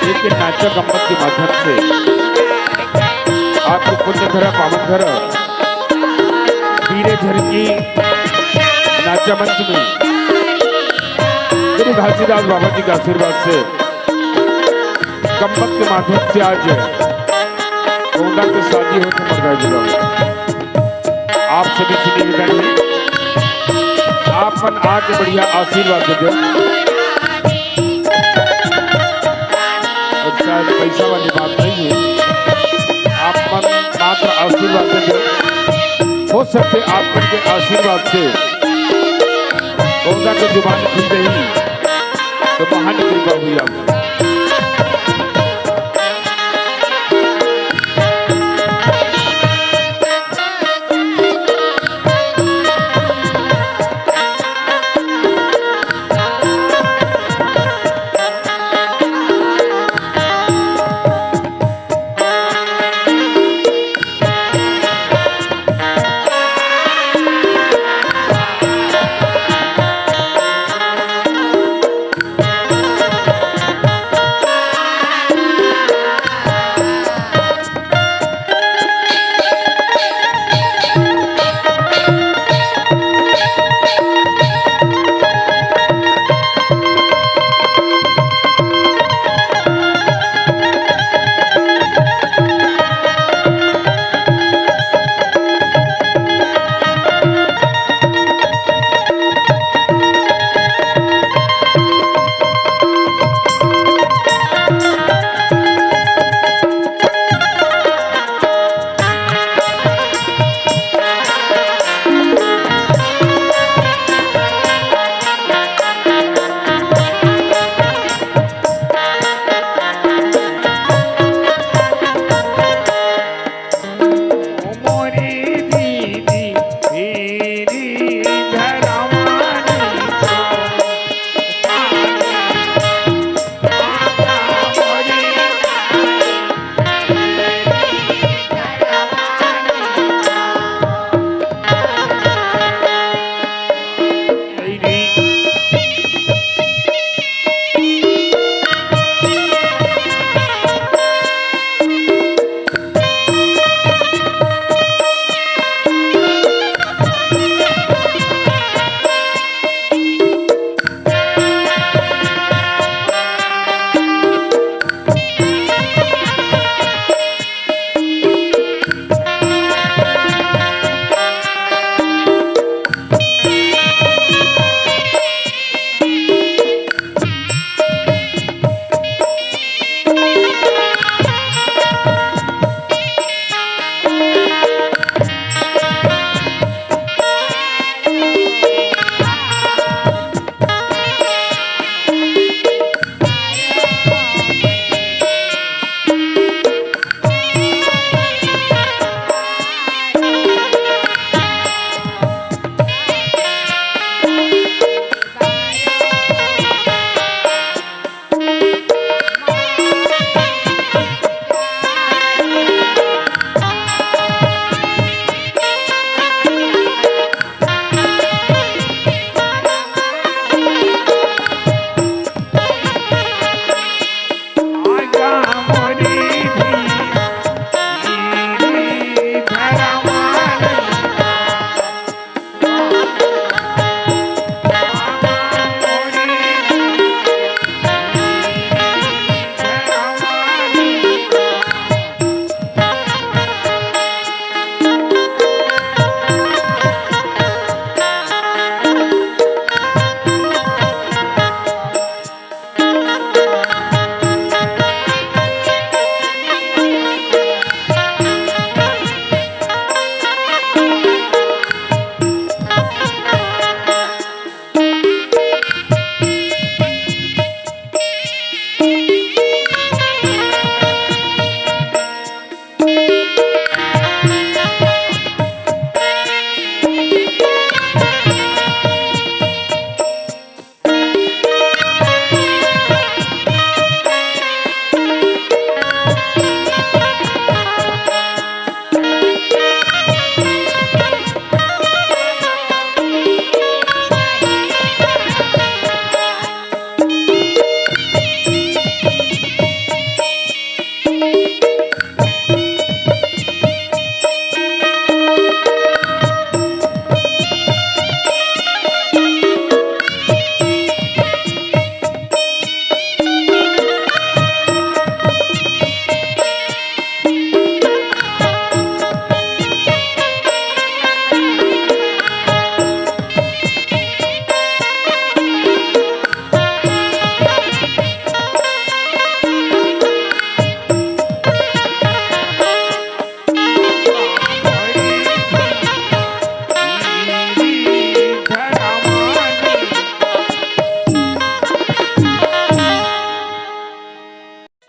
लेकिन नाचा गम्मत के माध्यम से आपके पुण्य धरा, पावन धरा, पीरे झरकी नाचा मंच में गुरु घासीदास बाबा जी के आशीर्वाद से गम्मत के माध्यम से आज गोंदा के शादी होत हे मरगाय जिला में। आप सभी से निवेदन है, आप मन आके बढ़िया आशीर्वाद दे दो। और शायद पैसा वाली बात नहीं है, आप मन मात्र आशीर्वाद दे दो। हो सकते आप मन के आशीर्वाद से गोंदा के जुबान खुल गई, तो महान कृपा हुई आप।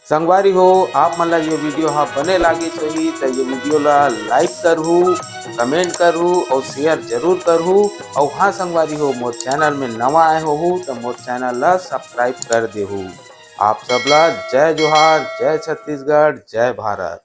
संगवारी हो, आप मन ला ये video हा बने लागिस होही त ये video ला like करहू, comment करहू और share जरूर करहू। और हाँ संगवारी हो, मोर channel में नवा आए होहू त मोर channel ला subscribe कर देहू। आप सब ला जय जोहार, जय छत्तीसगढ़, जय भारत।